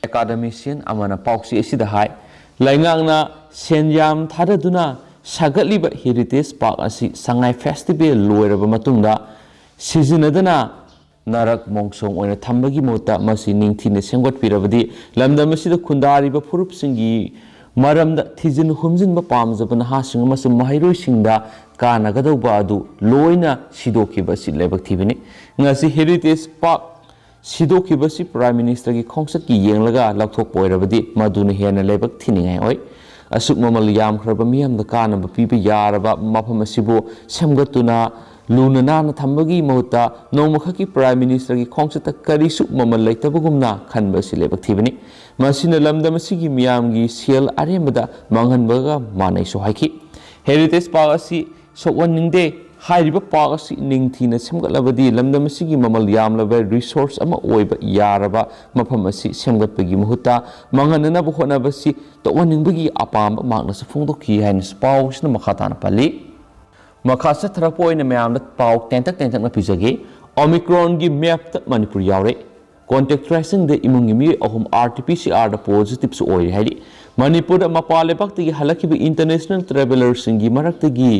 ꯑꯦꯀꯥꯗꯃꯤꯁꯤꯌꯟ ꯑꯃꯅ ꯄꯥꯎꯆꯦ ꯑꯁꯤꯗ ꯍꯥꯏ, ꯂꯩꯉꯥꯛꯅ ꯁꯦꯟ ꯌꯥꯝ ꯊꯥꯗꯗꯨꯅ ꯁꯥꯒꯠꯂꯤꯕ ꯍꯦꯔꯤꯇꯦꯖ ꯄꯥꯔꯛ ꯑꯁꯤ ꯁꯉꯥꯏ ꯐꯦꯁꯇꯤꯚꯦꯜ ꯂꯣꯏꯔꯕ ꯃꯇꯨꯡꯗ ꯁꯤꯖꯤꯟꯅꯗꯅ ꯅꯔꯛ ꯃꯣꯡꯁꯣꯡ ꯑꯣꯏꯅ ꯊꯝꯕꯒꯤ ꯃꯍꯨꯠꯇ ꯃꯁꯤ ꯅꯤꯡꯊꯤꯅ ꯁꯦꯝꯒꯠꯄꯤꯔꯕꯗꯤ ꯂꯝꯗꯝ ꯑꯁꯤꯗ ꯈꯨꯟꯗꯥꯔꯤꯕ ꯐꯨꯔꯨꯞꯁꯤꯡꯒꯤ ꯃꯔꯝꯗ ꯊꯤꯖꯤꯟ ꯍꯨꯝꯖꯤꯟꯕ ꯄꯥꯝꯖꯕ ꯅꯍꯥꯁꯤꯡ ꯑꯃꯁꯨꯡ ꯃꯍꯩꯔꯣꯏꯁꯤꯡꯗ ꯀꯥꯟꯅꯒꯗꯧꯕ ꯑꯗꯨ ꯂꯣꯏꯅ ꯁꯤꯗꯣꯛꯈꯤꯕ ꯑꯁꯤ ꯂꯥꯏꯕꯛ ꯊꯤꯕꯅꯤ꯫ ꯉꯁꯤ ꯍꯦꯔꯤꯇꯦꯖ ꯄꯥꯔꯛ ꯁꯤꯗꯣꯛꯈꯤꯕꯁꯤ ꯄ꯭ꯔꯥꯏꯝ ꯃꯤꯅꯤꯁꯇꯔꯒꯤ ꯈꯣꯡꯆꯠꯀꯤ ꯌꯦꯡꯂꯒ ꯂꯧꯊꯣꯛꯄ ꯑꯣꯏꯔꯕꯗꯤ ꯃꯗꯨꯅ ꯍꯦꯟꯅ ꯂꯥꯏꯕꯛ ꯊꯤꯅꯤꯡꯉꯥꯏ ꯑꯣꯏ꯫ ꯑꯁꯨꯛ ꯃꯃꯜ ꯌꯥꯝꯈ꯭ꯔꯕ ꯃꯤꯌꯥꯝꯗ ꯀꯥꯟꯅꯕ ꯄꯤꯕ ꯌꯥꯔꯕ ꯃꯐꯝ ꯑꯁꯤꯕꯨ ꯁꯦꯝꯒꯠꯇꯨꯅ ꯂꯨꯅ ꯅꯥꯟꯅ ꯊꯝꯕꯒꯤ ꯃꯍꯨꯠꯇ ꯅꯣꯡꯃꯈꯛꯀꯤ ꯄ꯭ꯔꯥꯏꯝ ꯃꯤꯅꯤꯁꯇꯔꯒꯤ ꯈꯣꯡꯆꯠꯇ ꯀꯔꯤꯁꯨ ꯃꯃꯜ ꯂꯩꯇꯕꯒꯨꯝꯅ ꯈꯟꯕ ꯑꯁꯤ ꯂꯥꯏꯕꯛ ꯊꯤꯕꯅꯤ꯫ ꯃꯁꯤꯅ ꯂꯝꯗꯝ ꯑꯁꯤꯒꯤ ꯃꯤꯌꯥꯝꯒꯤ ꯁꯦꯜ ꯑꯔꯦꯝꯕꯗ ꯃꯥꯡꯍꯟꯕꯒ ꯃꯥꯟꯅꯩꯁꯨ ꯍꯥꯏꯈꯤ꯫ ꯍꯦꯔꯤꯇꯦꯖ ꯄꯥꯔꯛ ꯑꯁꯤ ꯁꯣꯛꯍꯟꯅꯤꯡꯗꯦ꯫ ꯍꯥꯏꯔꯤꯕ ꯄꯥꯔꯛ ꯑꯁꯤ ꯅꯤꯡꯊꯤꯅ ꯁꯦꯝꯒꯠꯂꯕꯗꯤ ꯂꯝꯗꯝ ꯑꯁꯤꯒꯤ ꯃꯃꯜ ꯌꯥꯝꯂꯕ ꯔꯤꯁꯣꯔꯁ ꯑꯃ ꯑꯣꯏꯕ ꯌꯥꯔꯕ ꯃꯐꯝ ꯑꯁꯤ ꯁꯦꯝꯒꯠꯄꯒꯤ ꯃꯍꯨꯠꯇ ꯃꯥꯡꯍꯟꯅꯅꯕ ꯍꯣꯠꯅꯕꯁꯤ ꯇꯣꯛꯍꯟꯅꯤꯡꯕꯒꯤ ꯑꯄꯥꯝꯕ ꯃꯍꯥꯛꯅꯁꯨ ꯐꯣꯡꯗꯣꯛꯈꯤ ꯍꯥꯏꯅꯁꯨ ꯄꯥꯎꯁꯤꯅ ꯃꯈꯥ ꯇꯥꯅ ꯄꯜꯂꯤ꯫ ꯃꯈꯥ ꯆꯠꯊꯔꯛꯄ ꯑꯣꯏꯅ ꯃꯌꯥꯝꯗ ꯄꯥꯎ ꯇꯦꯟꯇꯛ ꯇꯦꯟꯇꯛꯅ ꯄꯤꯖꯒꯦ꯫ ꯑꯣꯃꯤꯀ꯭ꯔꯣꯟꯒꯤ ꯃꯦꯞꯇ ꯃꯅꯤꯄꯨꯔ ꯌꯥꯎꯔꯦ꯫ ꯀꯣꯟꯇꯦꯛ ꯇ꯭ꯔꯦꯁꯤꯡꯗ ꯏꯃꯨꯡꯒꯤ ꯃꯤꯑꯣꯏ ꯑꯍꯨꯝ ꯑꯥꯔ ꯇꯤ ꯄꯤ ꯁꯤ ꯑꯥꯔꯗ ꯄꯣꯖꯤꯇꯤꯚꯁꯨ ꯑꯣꯏꯔꯦ ꯍꯥꯏꯔꯤ꯫ ꯃꯅꯤꯄꯨꯔꯗ ꯃꯄꯥꯟ ꯂꯩꯕꯥꯛꯇꯒꯤ ꯍꯜꯂꯛꯈꯤꯕ ꯏꯟꯇꯔꯅꯦꯁꯅꯦꯜ ꯇ꯭ꯔꯦꯚꯦꯂꯔꯁꯤꯡꯒꯤ ꯃꯔꯛꯇꯒꯤ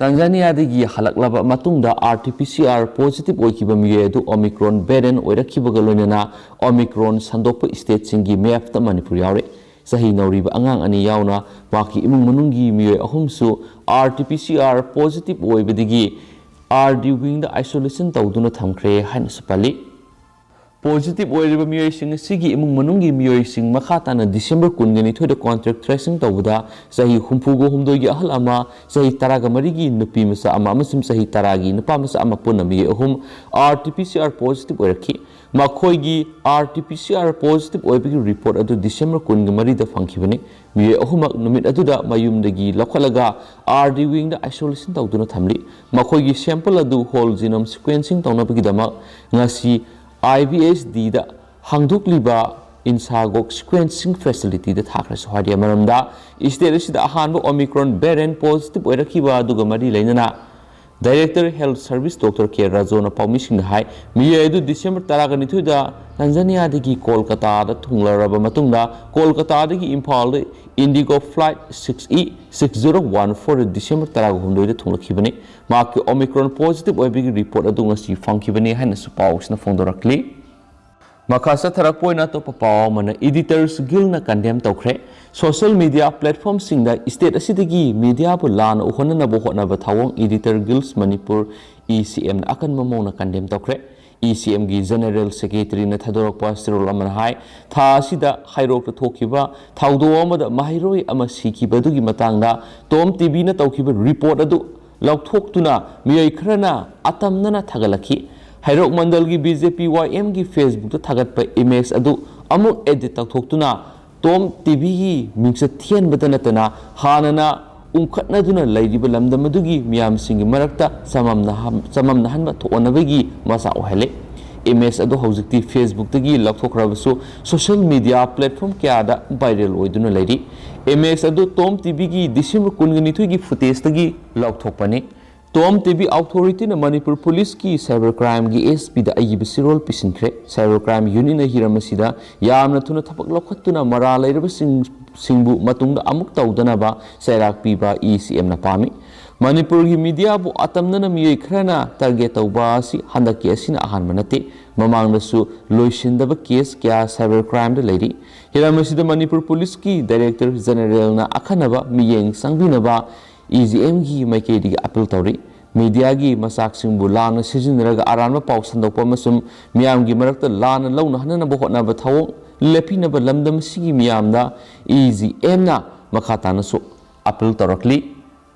ꯇꯥꯟꯖꯥꯅꯤꯌꯥꯗꯒꯤ ꯍꯜꯂꯛꯂꯕ ꯃꯇꯨꯡꯗ R T P C R positive ꯑꯣꯏꯈꯤꯕ ꯃꯤꯑꯣꯏ ꯑꯗꯨ ꯑꯣꯃꯤꯀ꯭ꯔꯣꯟ ꯚꯦꯔꯤꯌꯦꯟꯠ ꯑꯣꯏꯔꯛꯈꯤꯕꯒ ꯂꯣꯏꯅꯅ ꯑꯣꯃꯤꯀ꯭ꯔꯣꯟ ꯁꯟꯗꯣꯛꯄ ꯁ꯭ꯇꯦꯠꯁꯤꯡꯒꯤ ꯃꯦꯞꯇ ꯃꯅꯤꯄꯨꯔ ꯌꯥꯎꯔꯦ꯫ ꯆꯍꯤ ꯅꯧꯔꯤꯕ ꯑꯉꯥꯡ ꯑꯅꯤ ꯌꯥꯎꯅ ꯃꯍꯥꯛꯀꯤ ꯏꯃꯨꯡ ꯃꯅꯨꯡꯒꯤ ꯃꯤꯑꯣꯏ ꯑꯍꯨꯝꯁꯨ R T P C R positive ꯑꯣꯏꯕꯗꯒꯤ ꯑꯥꯔ ꯗꯤ ꯋꯤꯡꯗ ꯑꯥꯏꯁꯣꯂꯦꯁꯟ ꯇꯧꯗꯨꯅ ꯊꯝꯈ꯭ꯔꯦ ꯍꯥꯏꯅꯁꯨ ꯄꯜꯂꯤ꯫ ꯄꯣꯖꯤꯇꯤꯚ ꯑꯣꯏꯔꯤꯕ ꯃꯤꯑꯣꯏꯁꯤꯡ ꯑꯁꯤꯒꯤ ꯏꯃꯨꯡ ꯃꯅꯨꯡꯒꯤ ꯃꯤꯑꯣꯏꯁꯤꯡ ꯃꯈꯥ ꯇꯥꯅ ꯗꯤꯁꯦꯝꯕꯔ ꯀꯨꯟꯒ ꯅꯤꯊꯣꯏꯗ ꯀꯣꯟꯇꯦꯛ ꯇ꯭ꯔꯦꯁꯤꯡ ꯇꯧꯕꯗ ꯆꯍꯤ ꯍꯨꯝꯐꯨꯒ ꯍꯨꯝꯗꯣꯏꯒꯤ ꯑꯍꯜ ꯑꯃ, ꯆꯍꯤ ꯇꯔꯥꯒ ꯃꯔꯤꯒꯤ ꯅꯨꯄꯤ ꯃꯆꯥ ꯑꯃ ꯑꯃꯁꯨꯡ ꯆꯍꯤ ꯇꯔꯥꯒꯤ ꯅꯨꯄꯥ ꯃꯆꯥ ꯑꯃ ꯄꯨꯟꯅ ꯃꯤꯑꯣꯏ ꯑꯍꯨꯝ R T P C R positive ꯑꯣꯏꯔꯛꯈꯤ꯫ ꯃꯈꯣꯏꯒꯤ R T P C R positive ꯑꯣꯏꯕꯒꯤ report ꯑꯗꯨ December ꯀꯨꯟꯒ ꯃꯔꯤꯗ ꯐꯪꯈꯤꯕꯅꯤ꯫ ꯃꯤꯑꯣꯏ ꯑꯍꯨꯝꯃꯛ ꯅꯨꯃꯤꯠ ꯑꯗꯨꯗ ꯃꯌꯨꯝꯗꯒꯤ ꯂꯧꯈꯠꯂꯒ R D wingꯗ isolation ꯇꯧꯗꯨꯅ ꯊꯝꯂꯤ꯫ ꯃꯈꯣꯏꯒꯤ sample ꯑꯗꯨ whole genome sequencing ꯇꯧꯅꯕꯒꯤꯗꯃꯛ ꯉꯁꯤ I V S Dꯗ ꯍꯥꯡꯗꯣꯛꯂꯤꯕ INSACOG sequencing facilityꯗ ꯊꯥꯈ꯭ꯔꯦꯁꯨ ꯍꯥꯏꯔꯤ꯫ ꯃꯔꯝꯗ state ꯑꯁꯤꯗ ꯑꯍꯥꯟꯕ Omicron variant positive ꯑꯣꯏꯔꯛꯈꯤꯕ ꯑꯗꯨꯒ ꯃꯔꯤ ꯂꯩꯅꯅ Director Health Service Doctor K ꯔꯥꯖꯣꯅ ꯄꯥꯎꯃꯤꯁꯤꯡꯗ ꯍꯥꯏ, ꯃꯤꯑꯣꯏ ꯑꯗꯨ December ꯇꯔꯥꯒ ꯅꯤꯊꯣꯏꯗ ꯇꯥꯟꯖꯥꯅꯤꯌꯥꯗꯒꯤ ꯀꯣꯜꯀꯇꯥꯗ ꯊꯨꯡꯂꯔꯕ ꯃꯇꯨꯡꯗ ꯀꯣꯜꯀꯇꯥꯗꯒꯤ ꯏꯝꯐꯥꯜꯗ IndiGo flight six E six zero one four December ꯇꯔꯥꯒ ꯍꯨꯝꯗꯣꯏꯗ ꯊꯨꯡꯂꯛꯈꯤꯕꯅꯤ꯫ ꯃꯍꯥꯛꯀꯤ Omicron positive ꯑꯣꯏꯕꯒꯤ report ꯑꯗꯨ ꯉꯁꯤ ꯐꯪꯈꯤꯕꯅꯤ ꯍꯥꯏꯅꯁꯨ ꯄꯥꯎꯁꯤꯅ ꯐꯣꯡꯗꯣꯔꯛꯂꯤ꯫ ꯃꯈꯥ ꯆꯠꯊꯔꯛꯄ ꯑꯣꯏꯅ ꯑꯇꯣꯞꯄ ꯄꯥꯎ ꯑꯃꯅ Editors Guildꯅ condemn ꯇꯧꯈ꯭ꯔꯦ꯫ Social media platformꯁꯤꯡꯗ state ꯑꯁꯤꯗꯒꯤ mediaꯕꯨ ꯂꯥꯟꯅ ꯎꯍꯟꯅꯅꯕ ꯍꯣꯠꯅꯕ ꯊꯧꯑꯣꯡ Editors Guild Manipur, ECMꯅ ꯑꯀꯟꯕ ꯃꯑꯣꯡꯗ condemn ꯇꯧꯈ꯭ꯔꯦ꯫ ECMꯒꯤ General Secretaryꯅ ꯊꯥꯗꯣꯔꯛꯄ ꯆꯦꯔꯣꯜ ꯑꯃꯅ ꯍꯥꯏ, ꯊꯥ ꯑꯁꯤꯗ ꯍꯩꯔꯣꯛꯇ ꯊꯣꯛꯈꯤꯕ ꯊꯧꯗꯣꯛ ꯑꯃꯗ ꯃꯍꯩꯔꯣꯏ ꯑꯃ ꯁꯤꯈꯤꯕ ꯑꯗꯨꯒꯤ ꯃꯇꯥꯡꯗ Tom TVꯅ ꯇꯧꯈꯤꯕ report ꯑꯗꯨ ꯂꯧꯊꯣꯛꯇꯨꯅ ꯃꯤꯑꯣꯏ ꯈꯔꯅ ꯑꯇꯝꯅꯅ ꯊꯥꯒꯠꯂꯛꯈꯤ꯫ ꯍꯩꯔꯣꯛ ꯃꯟꯗꯜꯒꯤ BJP YMꯒꯤ Facebookꯇ ꯊꯥꯒꯠꯄ image ꯑꯗꯨ ꯑꯃꯨꯛ edit ꯇꯧꯊꯣꯛꯇꯨꯅ Tom TVꯒꯤ ꯃꯤꯡꯆꯠ ꯊꯤꯍꯟꯕꯇ ꯅꯠꯇꯅ ꯍꯥꯟꯅꯅ ꯎꯪꯈꯠꯅꯗꯨꯅ ꯂꯩꯔꯤꯕ ꯂꯝꯗꯝ ꯑꯗꯨꯒꯤ ꯃꯤꯌꯥꯝꯁꯤꯡꯒꯤ ꯃꯔꯛꯇ ꯆꯃꯝꯅꯍ-, ꯆꯃꯝꯅꯍꯟꯕ ꯊꯣꯛꯍꯟꯅꯕꯒꯤ ꯃꯆꯥꯛ ꯑꯣꯏꯍꯜꯂꯦ꯫ Image ꯑꯗꯨ ꯍꯧꯖꯤꯛꯇꯤ Facebookꯇꯒꯤ ꯂꯧꯊꯣꯛꯈ꯭ꯔꯕꯁꯨ social media platform ꯀꯌꯥꯗ viral ꯑꯣꯏꯗꯨꯅ ꯂꯩꯔꯤ꯫ Image ꯑꯗꯨ Tom TVꯒꯤ December ꯀꯨꯟꯒ ꯅꯤꯊꯣꯏꯒꯤ footageꯇꯒꯤ ꯂꯧꯊꯣꯛꯄꯅꯤ꯫ Tom TV Authorityꯅ ꯃꯅꯤꯄꯨꯔ ꯄꯨꯂꯤꯁꯀꯤ cyber crimeꯒꯤ SPꯗ ꯑꯏꯕ ꯆꯦꯔꯣꯜ ꯄꯤꯁꯤꯟꯈ꯭ꯔꯦ꯫ Cyber crime unitꯅ ꯍꯤꯔꯝ ꯑꯁꯤꯗ ꯌꯥꯝꯅ ꯊꯨꯅ ꯊꯕꯛ ꯂꯧꯈꯠꯇꯨꯅ ꯃꯔꯥꯜ ꯂꯩꯔꯕꯁꯤꯡ, ꯁꯤꯡꯕꯨ ꯃꯇꯨꯡꯗ ꯑꯃꯨꯛ ꯇꯧꯗꯅꯕ ꯆꯩꯔꯥꯛ ꯄꯤꯕ ECMꯅ ꯄꯥꯝꯃꯤ꯫ ꯃꯅꯤꯄꯨꯔꯒꯤ mediaꯕꯨ ꯑꯇꯝꯅꯅ ꯃꯤꯑꯣꯏ ꯈꯔꯅ target ꯇꯧꯕ ꯑꯁꯤ ꯍꯟꯗꯛꯀꯤ ꯑꯁꯤꯅ ꯑꯍꯥꯟꯕ ꯅꯠꯇꯦ꯫ ꯃꯃꯥꯡꯗꯁꯨ ꯂꯣꯏꯁꯤꯟꯗꯕ case ꯀꯌꯥ cyber crimeꯗ ꯂꯩꯔꯤ꯫ ꯍꯤꯔꯝ ꯑꯁꯤꯗ ꯃꯅꯤꯄꯨꯔ ꯄꯨꯂꯤꯁꯀꯤ Director Generalꯅ ꯑꯈꯟꯅꯕ ꯃꯤꯠꯌꯦꯡ ꯆꯪꯕꯤꯅꯕ EGMꯒꯤ ꯃꯥꯏꯀꯩꯗꯒꯤ appeal ꯇꯧꯔꯤ꯫ Mediaꯒꯤ ꯃꯆꯥꯛꯁꯤꯡꯕꯨ ꯂꯥꯟꯅ ꯁꯤꯖꯤꯟꯅꯔꯒ ꯑꯔꯥꯟꯕ ꯄꯥꯎ ꯁꯟꯗꯣꯛꯄ ꯑꯃꯁꯨꯡ ꯃꯤꯌꯥꯝꯒꯤ ꯃꯔꯛꯇ ꯂꯥꯟꯅ ꯂꯧꯅꯍꯟꯅꯕ ꯍꯣꯠꯅꯕ ꯊꯧꯑꯣꯡ ꯂꯦꯞꯄꯤꯅꯕ ꯂꯝꯗꯝ ꯑꯁꯤꯒꯤ ꯃꯤꯌꯥꯝꯗ EGMꯅ ꯃꯈꯥ ꯇꯥꯅꯁꯨ appeal ꯇꯧꯔꯛꯂꯤ꯫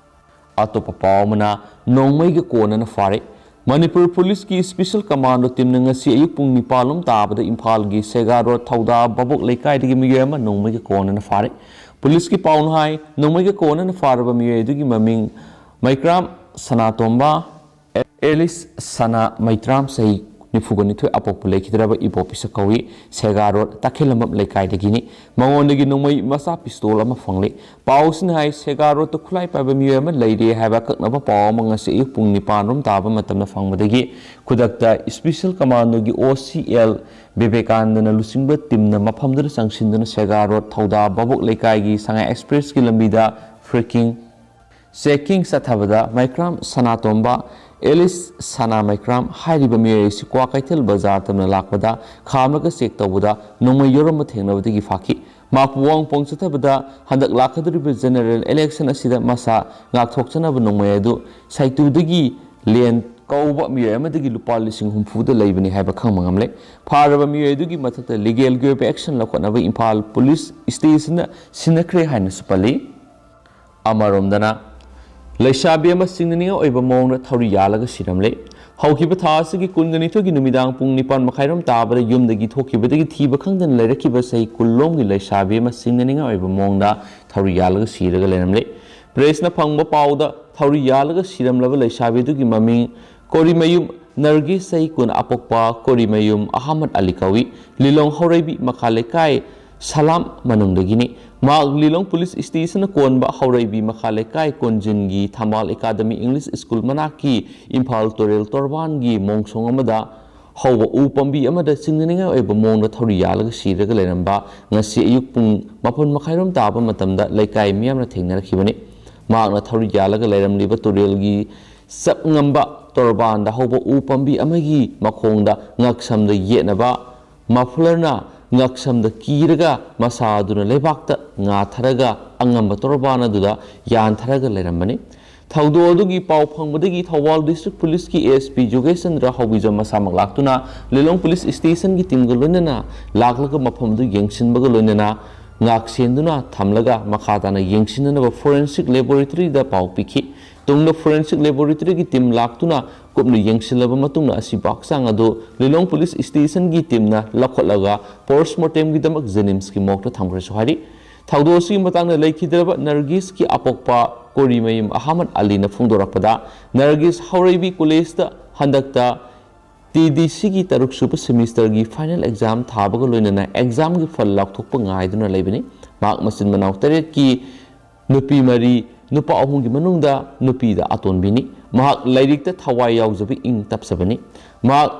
ꯑꯇꯣꯞꯄ ꯄꯥꯎ ꯑꯃꯅ ꯅꯣꯡꯃꯩꯒ ꯀꯣꯟꯅꯅ ꯐꯥꯔꯦ꯫ ꯃꯅꯤꯄꯨꯔ ꯄꯨꯂꯤꯁꯀꯤ ꯁ꯭ꯄꯦꯁꯦꯜ ꯀꯃꯥꯟꯗꯣ ꯇꯤꯝꯅ ꯉꯁꯤ ꯑꯌꯨꯛ ꯄꯨꯡ ꯅꯤꯄꯥꯟ ꯂꯣꯝ ꯇꯥꯕꯗ ꯏꯝꯐꯥꯜꯒꯤ ꯁꯦꯒꯥ ꯔꯣꯗ ꯊꯧꯗꯥ ꯚꯥꯕꯣꯛ ꯂꯩꯀꯥꯏꯗꯒꯤ ꯃꯤꯑꯣꯏ ꯑꯃ ꯅꯣꯡꯃꯩꯒ ꯀꯣꯟꯅꯅ ꯐꯥꯔꯦ꯫ ꯄꯨꯂꯤꯁꯀꯤ ꯄꯥꯎꯅ ꯍꯥꯏ, ꯅꯣꯡꯃꯩꯒ ꯀꯣꯟꯅꯅ ꯐꯥꯔꯕ ꯃꯤꯑꯣꯏ ꯑꯗꯨꯒꯤ ꯃꯃꯤꯡ ꯃꯩꯀ꯭ꯔꯥꯝ ꯁꯅꯥꯇꯣꯝꯕ, ꯑꯦꯂꯤꯁ ꯁꯅꯥ ꯃꯩꯇ꯭ꯔꯥꯝ, ꯆꯍꯤ ꯅꯤꯐꯨꯒ ꯅꯤꯊꯣꯏ, ꯑꯄꯣꯛꯄ ꯂꯩꯈꯤꯗ꯭ꯔꯕ ꯏꯕꯣꯄꯤꯁ ꯀꯧꯏ꯫ ꯁꯦꯒꯥ ꯔꯣꯗ ꯇꯈꯦꯜꯂꯝꯕꯝ ꯂꯩꯀꯥꯏꯗꯒꯤꯅꯤ꯫ ꯃꯉꯣꯟꯗꯒꯤ ꯅꯣꯡꯃꯩ ꯃꯆꯥ ꯄꯤꯁꯇꯣꯜ ꯑꯃ ꯐꯪꯂꯦ꯫ ꯄꯥꯎꯁꯤꯅ ꯍꯥꯏ, ꯁꯦꯒꯥ ꯔꯣꯗꯇ ꯈꯨꯠꯂꯥꯏ ꯄꯥꯏꯕ ꯃꯤꯑꯣꯏ ꯑꯃ ꯂꯩꯔꯦ ꯍꯥꯏꯕ ꯑꯀꯛꯅꯕ ꯄꯥꯎ ꯑꯃ ꯉꯁꯤ ꯑꯌꯨꯛ ꯄꯨꯡ ꯅꯤꯄꯥꯟ ꯔꯣꯝ ꯇꯥꯕ ꯃꯇꯝꯗ ꯐꯪꯕꯗꯒꯤ ꯈꯨꯗꯛꯇ ꯁ꯭ꯄꯦꯁꯦꯜ ꯀꯃꯥꯟꯗꯣꯒꯤ ꯑꯣ ꯁꯤ ꯑꯦꯜ ꯕꯤꯕꯦꯀꯥꯅꯟꯗꯅ ꯂꯨꯆꯤꯡꯕ ꯇꯤꯝꯅ ꯃꯐꯝꯗꯨꯗ ꯆꯪꯁꯤꯟꯗꯨꯅ ꯁꯦꯒꯥ ꯔꯣꯗ ꯊꯧꯗꯥ ꯚꯥꯕꯣꯛ ꯂꯩꯀꯥꯏꯒꯤ ꯁꯉꯥꯏ ꯑꯦꯛꯁꯄ꯭ꯔꯦꯁꯀꯤ ꯂꯝꯕꯤꯗ ꯐ꯭ꯔꯤꯀꯤꯡ ꯆꯦꯀꯤꯡ ꯆꯠꯊꯕꯗ ꯃꯩꯀ꯭ꯔꯥꯝ ꯁꯅꯥꯇꯣꯝꯕ, ꯑꯦꯂꯤꯁ ꯁꯅꯥ ꯃꯩꯀ꯭ꯔꯥꯝ ꯍꯥꯏꯔꯤꯕ ꯃꯤꯑꯣꯏ ꯑꯁꯤ ꯀ꯭ꯋꯥꯀꯩꯊꯦꯜ ꯕꯖꯥꯔ ꯇꯝꯅ ꯂꯥꯛꯄꯗ ꯈꯥꯝꯂꯒ ꯆꯦꯛ ꯇꯧꯕꯗ ꯅꯣꯡꯃꯩ ꯌꯥꯎꯔꯝꯕ ꯊꯦꯡꯅꯕꯗꯒꯤ ꯐꯥꯈꯤ꯫ ꯃꯍꯥꯛꯄꯨ ꯋꯥꯍꯪ ꯄꯥꯎ ꯆꯠꯊꯕꯗ ꯍꯟꯗꯛ ꯂꯥꯛꯀꯗꯧꯔꯤꯕ ꯖꯦꯅꯔꯦꯜ ꯏꯂꯦꯛꯁꯟ ꯑꯁꯤꯗ ꯃꯁꯥ ꯉꯥꯛꯊꯣꯛꯆꯅꯕ ꯅꯣꯡꯃꯩ ꯑꯗꯨ ꯁꯥꯏꯇꯨꯗꯒꯤ ꯂꯦꯟ ꯀꯧꯕ ꯃꯤꯑꯣꯏ ꯑꯃꯗꯒꯤ ꯂꯨꯄꯥ ꯂꯤꯁꯤꯡ ꯍꯨꯝꯐꯨꯗ ꯂꯩꯕꯅꯤ ꯍꯥꯏꯕ ꯈꯪꯕ ꯉꯝꯂꯦ꯫ ꯐꯥꯔꯕ ꯃꯤꯑꯣꯏ ꯑꯗꯨꯒꯤ ꯃꯊꯛꯇ ꯂꯤꯒꯦꯜꯒꯤ ꯑꯣꯏꯕ ꯑꯦꯛꯁꯟ ꯂꯧꯈꯠꯅꯕ ꯏꯝꯐꯥꯜ ꯄꯨꯂꯤꯁ ꯁ꯭ꯇꯦꯁꯟꯗ ꯁꯤꯟꯅꯈ꯭ꯔꯦ ꯍꯥꯏꯅꯁꯨ ꯄꯜꯂꯤ꯫ ꯑꯃꯔꯣꯝꯗꯅ, ꯂꯩꯁꯥꯕꯤ ꯑꯃ ꯆꯤꯡꯅꯅꯤꯡꯉꯥꯏ ꯑꯣꯏꯕ ꯃꯑꯣꯡꯗ ꯊꯧꯔꯤ ꯌꯥꯜꯂꯒ ꯁꯤꯔꯝꯂꯦ꯫ ꯍꯧꯈꯤꯕ ꯊꯥ ꯑꯁꯤꯒꯤ ꯀꯨꯟꯒ ꯅꯤꯊꯣꯏꯒꯤ ꯅꯨꯃꯤꯗꯥꯡ ꯄꯨꯡ ꯅꯤꯄꯥꯟ ꯃꯈꯥꯏꯔꯣꯝ ꯇꯥꯕꯗ ꯌꯨꯝꯗꯒꯤ ꯊꯣꯛꯈꯤꯕꯗꯒꯤ ꯊꯤꯕ ꯈꯪꯗꯅ ꯂꯩꯔꯛꯈꯤꯕ ꯆꯍꯤ ꯀꯨꯟꯂꯣꯝꯒꯤ ꯂꯩꯁꯥꯕꯤ ꯑꯃ ꯆꯤꯡꯅꯅꯤꯡꯉꯥꯏ ꯑꯣꯏꯕ ꯃꯑꯣꯡꯗ ꯊꯧꯔꯤ ꯌꯥꯜꯂꯒ ꯁꯤꯔꯒ ꯂꯩꯔꯝꯂꯦ꯫ ꯄ꯭ꯔꯦꯁꯅ ꯐꯪꯕ ꯄꯥꯎꯗ ꯊꯧꯔꯤ ꯌꯥꯜꯂꯒ ꯁꯤꯔꯝꯂꯕ ꯂꯩꯁꯥꯕꯤ ꯑꯗꯨꯒꯤ ꯃꯃꯤꯡ ꯀꯣꯔꯤꯃꯌꯨꯝ ꯅꯔꯒꯤꯁ, ꯆꯍꯤ ꯀꯨꯟ, ꯑꯄꯣꯛꯄ ꯀꯣꯔꯤꯃꯌꯨꯝ ꯑꯍꯃꯗ ꯑꯂꯤ ꯀꯧꯏ꯫ ꯂꯤꯂꯣꯡ ꯍꯧꯔꯩꯕꯤ ꯃꯈꯥ ꯂꯩꯀꯥꯏ ꯁꯂꯥꯝ ꯃꯅꯨꯡꯗꯒꯤꯅꯤ꯫ ꯃꯍꯥꯛ ꯂꯤꯂꯣꯡ ꯄꯨꯂꯤꯁ ꯁ꯭ꯇꯦꯁꯟꯅ ꯀꯣꯟꯕ ꯍꯧꯔꯩꯕꯤ ꯃꯈꯥ ꯂꯩꯀꯥꯏ ꯀꯣꯟꯖꯤꯟꯒꯤ ꯊꯝꯕꯥꯜ ꯑꯦꯀꯥꯗꯃꯤ ꯏꯪꯂꯤꯁ ꯁ꯭ꯀꯨꯜ ꯃꯅꯥꯛꯀꯤ ꯏꯝꯐꯥꯜ ꯇꯨꯔꯦꯜ ꯇꯣꯔꯕꯥꯟꯒꯤ ꯃꯣꯡꯁꯣꯡ ꯑꯃꯗ ꯍꯧꯕ ꯎ ꯄꯥꯝꯕꯤ ꯑꯃꯗ ꯆꯤꯡꯅꯅꯤꯡꯉꯥꯏ ꯑꯣꯏꯕ ꯃꯑꯣꯡꯗ ꯊꯧꯔꯤ ꯌꯥꯜꯂꯒ ꯁꯤꯔꯒ ꯂꯩꯔꯝꯕ ꯉꯁꯤ ꯑꯌꯨꯛ ꯄꯨꯡ ꯃꯥꯄꯟ ꯃꯈꯥꯏꯔꯣꯝ ꯇꯥꯕ ꯃꯇꯝꯗ ꯂꯩꯀꯥꯏ ꯃꯤꯌꯥꯝꯅ ꯊꯦꯡꯅꯔꯛꯈꯤꯕꯅꯤ꯫ ꯃꯍꯥꯛꯅ ꯊꯧꯔꯤ ꯌꯥꯜꯂꯒ ꯂꯩꯔꯝꯂꯤꯕ ꯇꯨꯔꯦꯜꯒꯤ ꯆꯞ ꯉꯝꯕ ꯇꯣꯔꯕꯥꯟꯗ ꯍꯧꯕ ꯎ ꯄꯥꯝꯕꯤ ꯑꯃꯒꯤ ꯃꯈꯣꯡꯗ ꯉꯛꯁꯝꯗ ꯌꯦꯠꯅꯕ ꯃꯐꯂꯔꯅ ꯉꯛꯁꯝꯗ ꯀꯤꯔꯒ ꯃꯁꯥ ꯑꯗꯨꯅ ꯂꯩꯕꯥꯛꯇ ꯉꯥꯊꯔꯒ ꯑꯉꯝꯕ ꯇꯣꯔꯕꯥꯟ ꯑꯗꯨꯗ ꯌꯥꯟꯊꯔꯒ ꯂꯩꯔꯝꯕꯅꯤ꯫ ꯊꯧꯗꯣꯛ ꯑꯗꯨꯒꯤ ꯄꯥꯎ ꯐꯪꯕꯗꯒꯤ ꯊꯧꯕꯥꯜ ꯗꯤꯁꯇ꯭ꯔꯤꯛ ꯄꯨꯂꯤꯁꯀꯤ ꯑꯦ ꯑꯦꯁ ꯄꯤ ꯖꯣꯒꯦꯁ ꯆꯟꯗ꯭ꯔ ꯍꯥꯎꯕꯤꯖꯝ ꯃꯁꯥꯃꯛ ꯂꯥꯛꯇꯨꯅ ꯂꯤꯂꯣꯡ ꯄꯨꯂꯤꯁ ꯁ꯭ꯇꯦꯁꯟꯒꯤ ꯇꯤꯝꯒ ꯂꯣꯏꯅꯅ ꯂꯥꯛꯂꯒ ꯃꯐꯝ ꯑꯗꯨ ꯌꯦꯡꯁꯤꯟꯕꯒ ꯂꯣꯏꯅꯅ ꯉꯥꯛꯁꯦꯟꯗꯨꯅ ꯊꯝꯂꯒ ꯃꯈꯥ ꯇꯥꯅ ꯌꯦꯡꯁꯤꯟꯅꯅꯕ ꯐꯣꯔꯦꯟꯁꯤꯛ ꯂꯦꯕꯣꯔꯦꯇꯔꯤꯗ ꯄꯥꯎ ꯄꯤꯈꯤ꯫ ꯇꯨꯡꯗ forensic laboratoryꯒꯤ team ꯂꯥꯛꯇꯨꯅ ꯀꯨꯞꯅ ꯌꯦꯡꯁꯤꯜꯂꯕ ꯃꯇꯨꯡꯗ ꯑꯁꯤꯕ ꯍꯛꯆꯥꯡ ꯑꯗꯨ ꯂꯤꯂꯣꯡ police stationꯒꯤ teamꯅ ꯂꯧꯈꯠꯂꯒ post mortemꯒꯤꯗꯃꯛ JNIMSꯀꯤ morgueꯇ ꯊꯝꯈ꯭ꯔꯦꯁꯨ ꯍꯥꯏꯔꯤ꯫ ꯊꯧꯗꯣꯛ ꯑꯁꯤꯒꯤ ꯃꯇꯥꯡꯗ ꯂꯩꯈꯤꯗ꯭ꯔꯕ ꯅꯔꯒꯤꯁꯀꯤ ꯑꯄꯣꯛꯄ ꯀꯣꯔꯤꯃꯌꯨꯝ ꯑꯍꯃꯗ ꯑꯂꯤꯅ ꯐꯣꯡꯗꯣꯔꯛꯄꯗ, ꯅꯔꯒꯤꯁ ꯍꯧꯔꯩꯕꯤ collegeꯇ ꯍꯟꯗꯛꯇ TDCꯒꯤ ꯇꯔꯨꯛ ꯁꯨꯕ semesterꯒꯤ final exam ꯊꯥꯕꯒ ꯂꯣꯏꯅꯅ examꯒꯤ ꯐꯜ ꯂꯥꯎꯊꯣꯛꯄ ꯉꯥꯏꯗꯨꯅ ꯂꯩꯕꯅꯤ꯫ ꯃꯍꯥꯛ ꯃꯆꯤꯟ ꯃꯅꯥꯎ ꯇꯔꯦꯠꯀꯤ ꯅꯨꯄꯤ ꯃꯔꯤ, ꯅꯨꯄꯥ ꯑꯍꯨꯝꯒꯤ ꯃꯅꯨꯡꯗ ꯅꯨꯄꯤꯗ ꯑꯇꯣꯟꯕꯤꯅꯤ꯫ ꯃꯍꯥꯛ ꯂꯥꯏꯔꯤꯛꯇ ꯊꯋꯥꯏ ꯌꯥꯎꯖꯕ, ꯏꯪ ꯇꯞꯆꯕꯅꯤ꯫ ꯃꯍꯥꯛ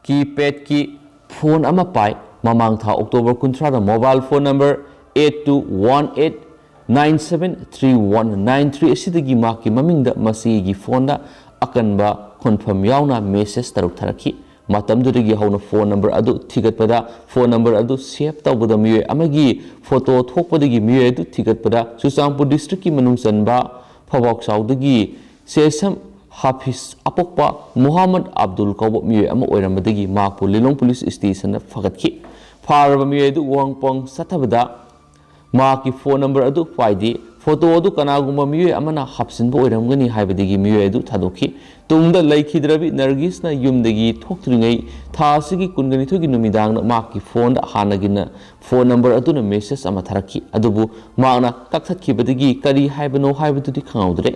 keypadꯀꯤ phone ꯑꯃ ꯄꯥꯏ꯫ ꯃꯃꯥꯡ ꯊꯥ October ꯀꯨꯟꯊ꯭ꯔꯥꯗ mobile phone number eight two one eight nine seven three one nine three ꯑꯁꯤꯗꯒꯤ ꯃꯍꯥꯛꯀꯤ ꯃꯃꯤꯡꯗ ꯃꯁꯤꯒꯤ phoneꯗ ꯑꯀꯟꯕ ꯈꯣꯟꯐꯝ ꯌꯥꯎꯅ message ꯇꯔꯨꯛ ꯊꯥꯔꯛꯈꯤ꯫ ꯃꯇꯝꯗꯨꯗꯒꯤ ꯍꯧꯅ phone number ꯑꯗꯨ ꯊꯤꯒꯠꯄꯗ, phone number ꯑꯗꯨ save ꯇꯧꯕꯗ, ꯃꯤꯑꯣꯏ ꯑꯃꯒꯤ photo ꯊꯣꯛꯄꯗꯒꯤ ꯃꯤꯑꯣꯏ ꯑꯗꯨ ꯊꯤꯒꯠꯄꯗ, ꯆꯨꯔꯆꯥꯟꯄꯨꯔ districtꯀꯤ ꯃꯅꯨꯡ ꯆꯟꯕ ꯐꯕꯥꯎꯆꯥꯎꯗꯒꯤ ꯁꯦꯁꯝ ꯍꯥꯐꯤꯖ ꯑꯄꯣꯛꯄ ꯃꯨꯍꯝꯃꯗ ꯑꯕꯗꯨꯜ ꯀꯧꯕ ꯃꯤꯑꯣꯏ ꯑꯃ ꯑꯣꯏꯔꯝꯕꯗꯒꯤ ꯃꯍꯥꯛꯄꯨ ꯂꯤꯂꯣꯡ police stationꯗ ꯐꯒꯠꯈꯤ꯫ ꯐꯥꯔꯕ ꯃꯤꯑꯣꯏ ꯑꯗꯨ ꯋꯥꯡꯄꯣꯡ ꯆꯠꯊꯕꯗ ꯃꯍꯥꯛꯀꯤ phone number ꯑꯗꯨ ꯄꯥꯏꯗꯦ꯫ Photo ꯑꯗꯨ ꯀꯅꯥꯒꯨꯝꯕ ꯃꯤꯑꯣꯏ ꯑꯃꯅ ꯍꯥꯞꯆꯤꯟꯕ ꯑꯣꯏꯔꯝꯒꯅꯤ ꯍꯥꯏꯕꯗꯒꯤ ꯃꯤꯑꯣꯏ ꯑꯗꯨ ꯊꯥꯗꯣꯛꯈꯤ꯫ ꯇꯨꯡꯗ ꯂꯩꯈꯤꯗ꯭ꯔꯕꯤ ꯅꯔꯒꯤꯁꯅ ꯌꯨꯝꯗꯒꯤ ꯊꯣꯛꯇ꯭ꯔꯤꯉꯩ ꯊꯥ ꯑꯁꯤꯒꯤ ꯀꯨꯟꯒꯅꯤꯊꯣꯏꯒꯤ ꯅꯨꯃꯤꯗꯥꯡꯗ ꯃꯍꯥꯛꯀꯤ phoneꯗ ꯍꯥꯟꯅꯒꯤꯅ phone number ꯑꯗꯨꯅ message ꯑꯃ ꯊꯥꯔꯛꯈꯤ꯫ ꯑꯗꯨꯕꯨ ꯃꯍꯥꯛꯅ ꯀꯛꯊꯠꯈꯤꯕꯗꯒꯤ ꯀꯔꯤ ꯍꯥꯏꯕꯅꯣ ꯍꯥꯏꯕꯗꯨꯗꯤ ꯈꯪꯍꯧꯗ꯭ꯔꯦ꯫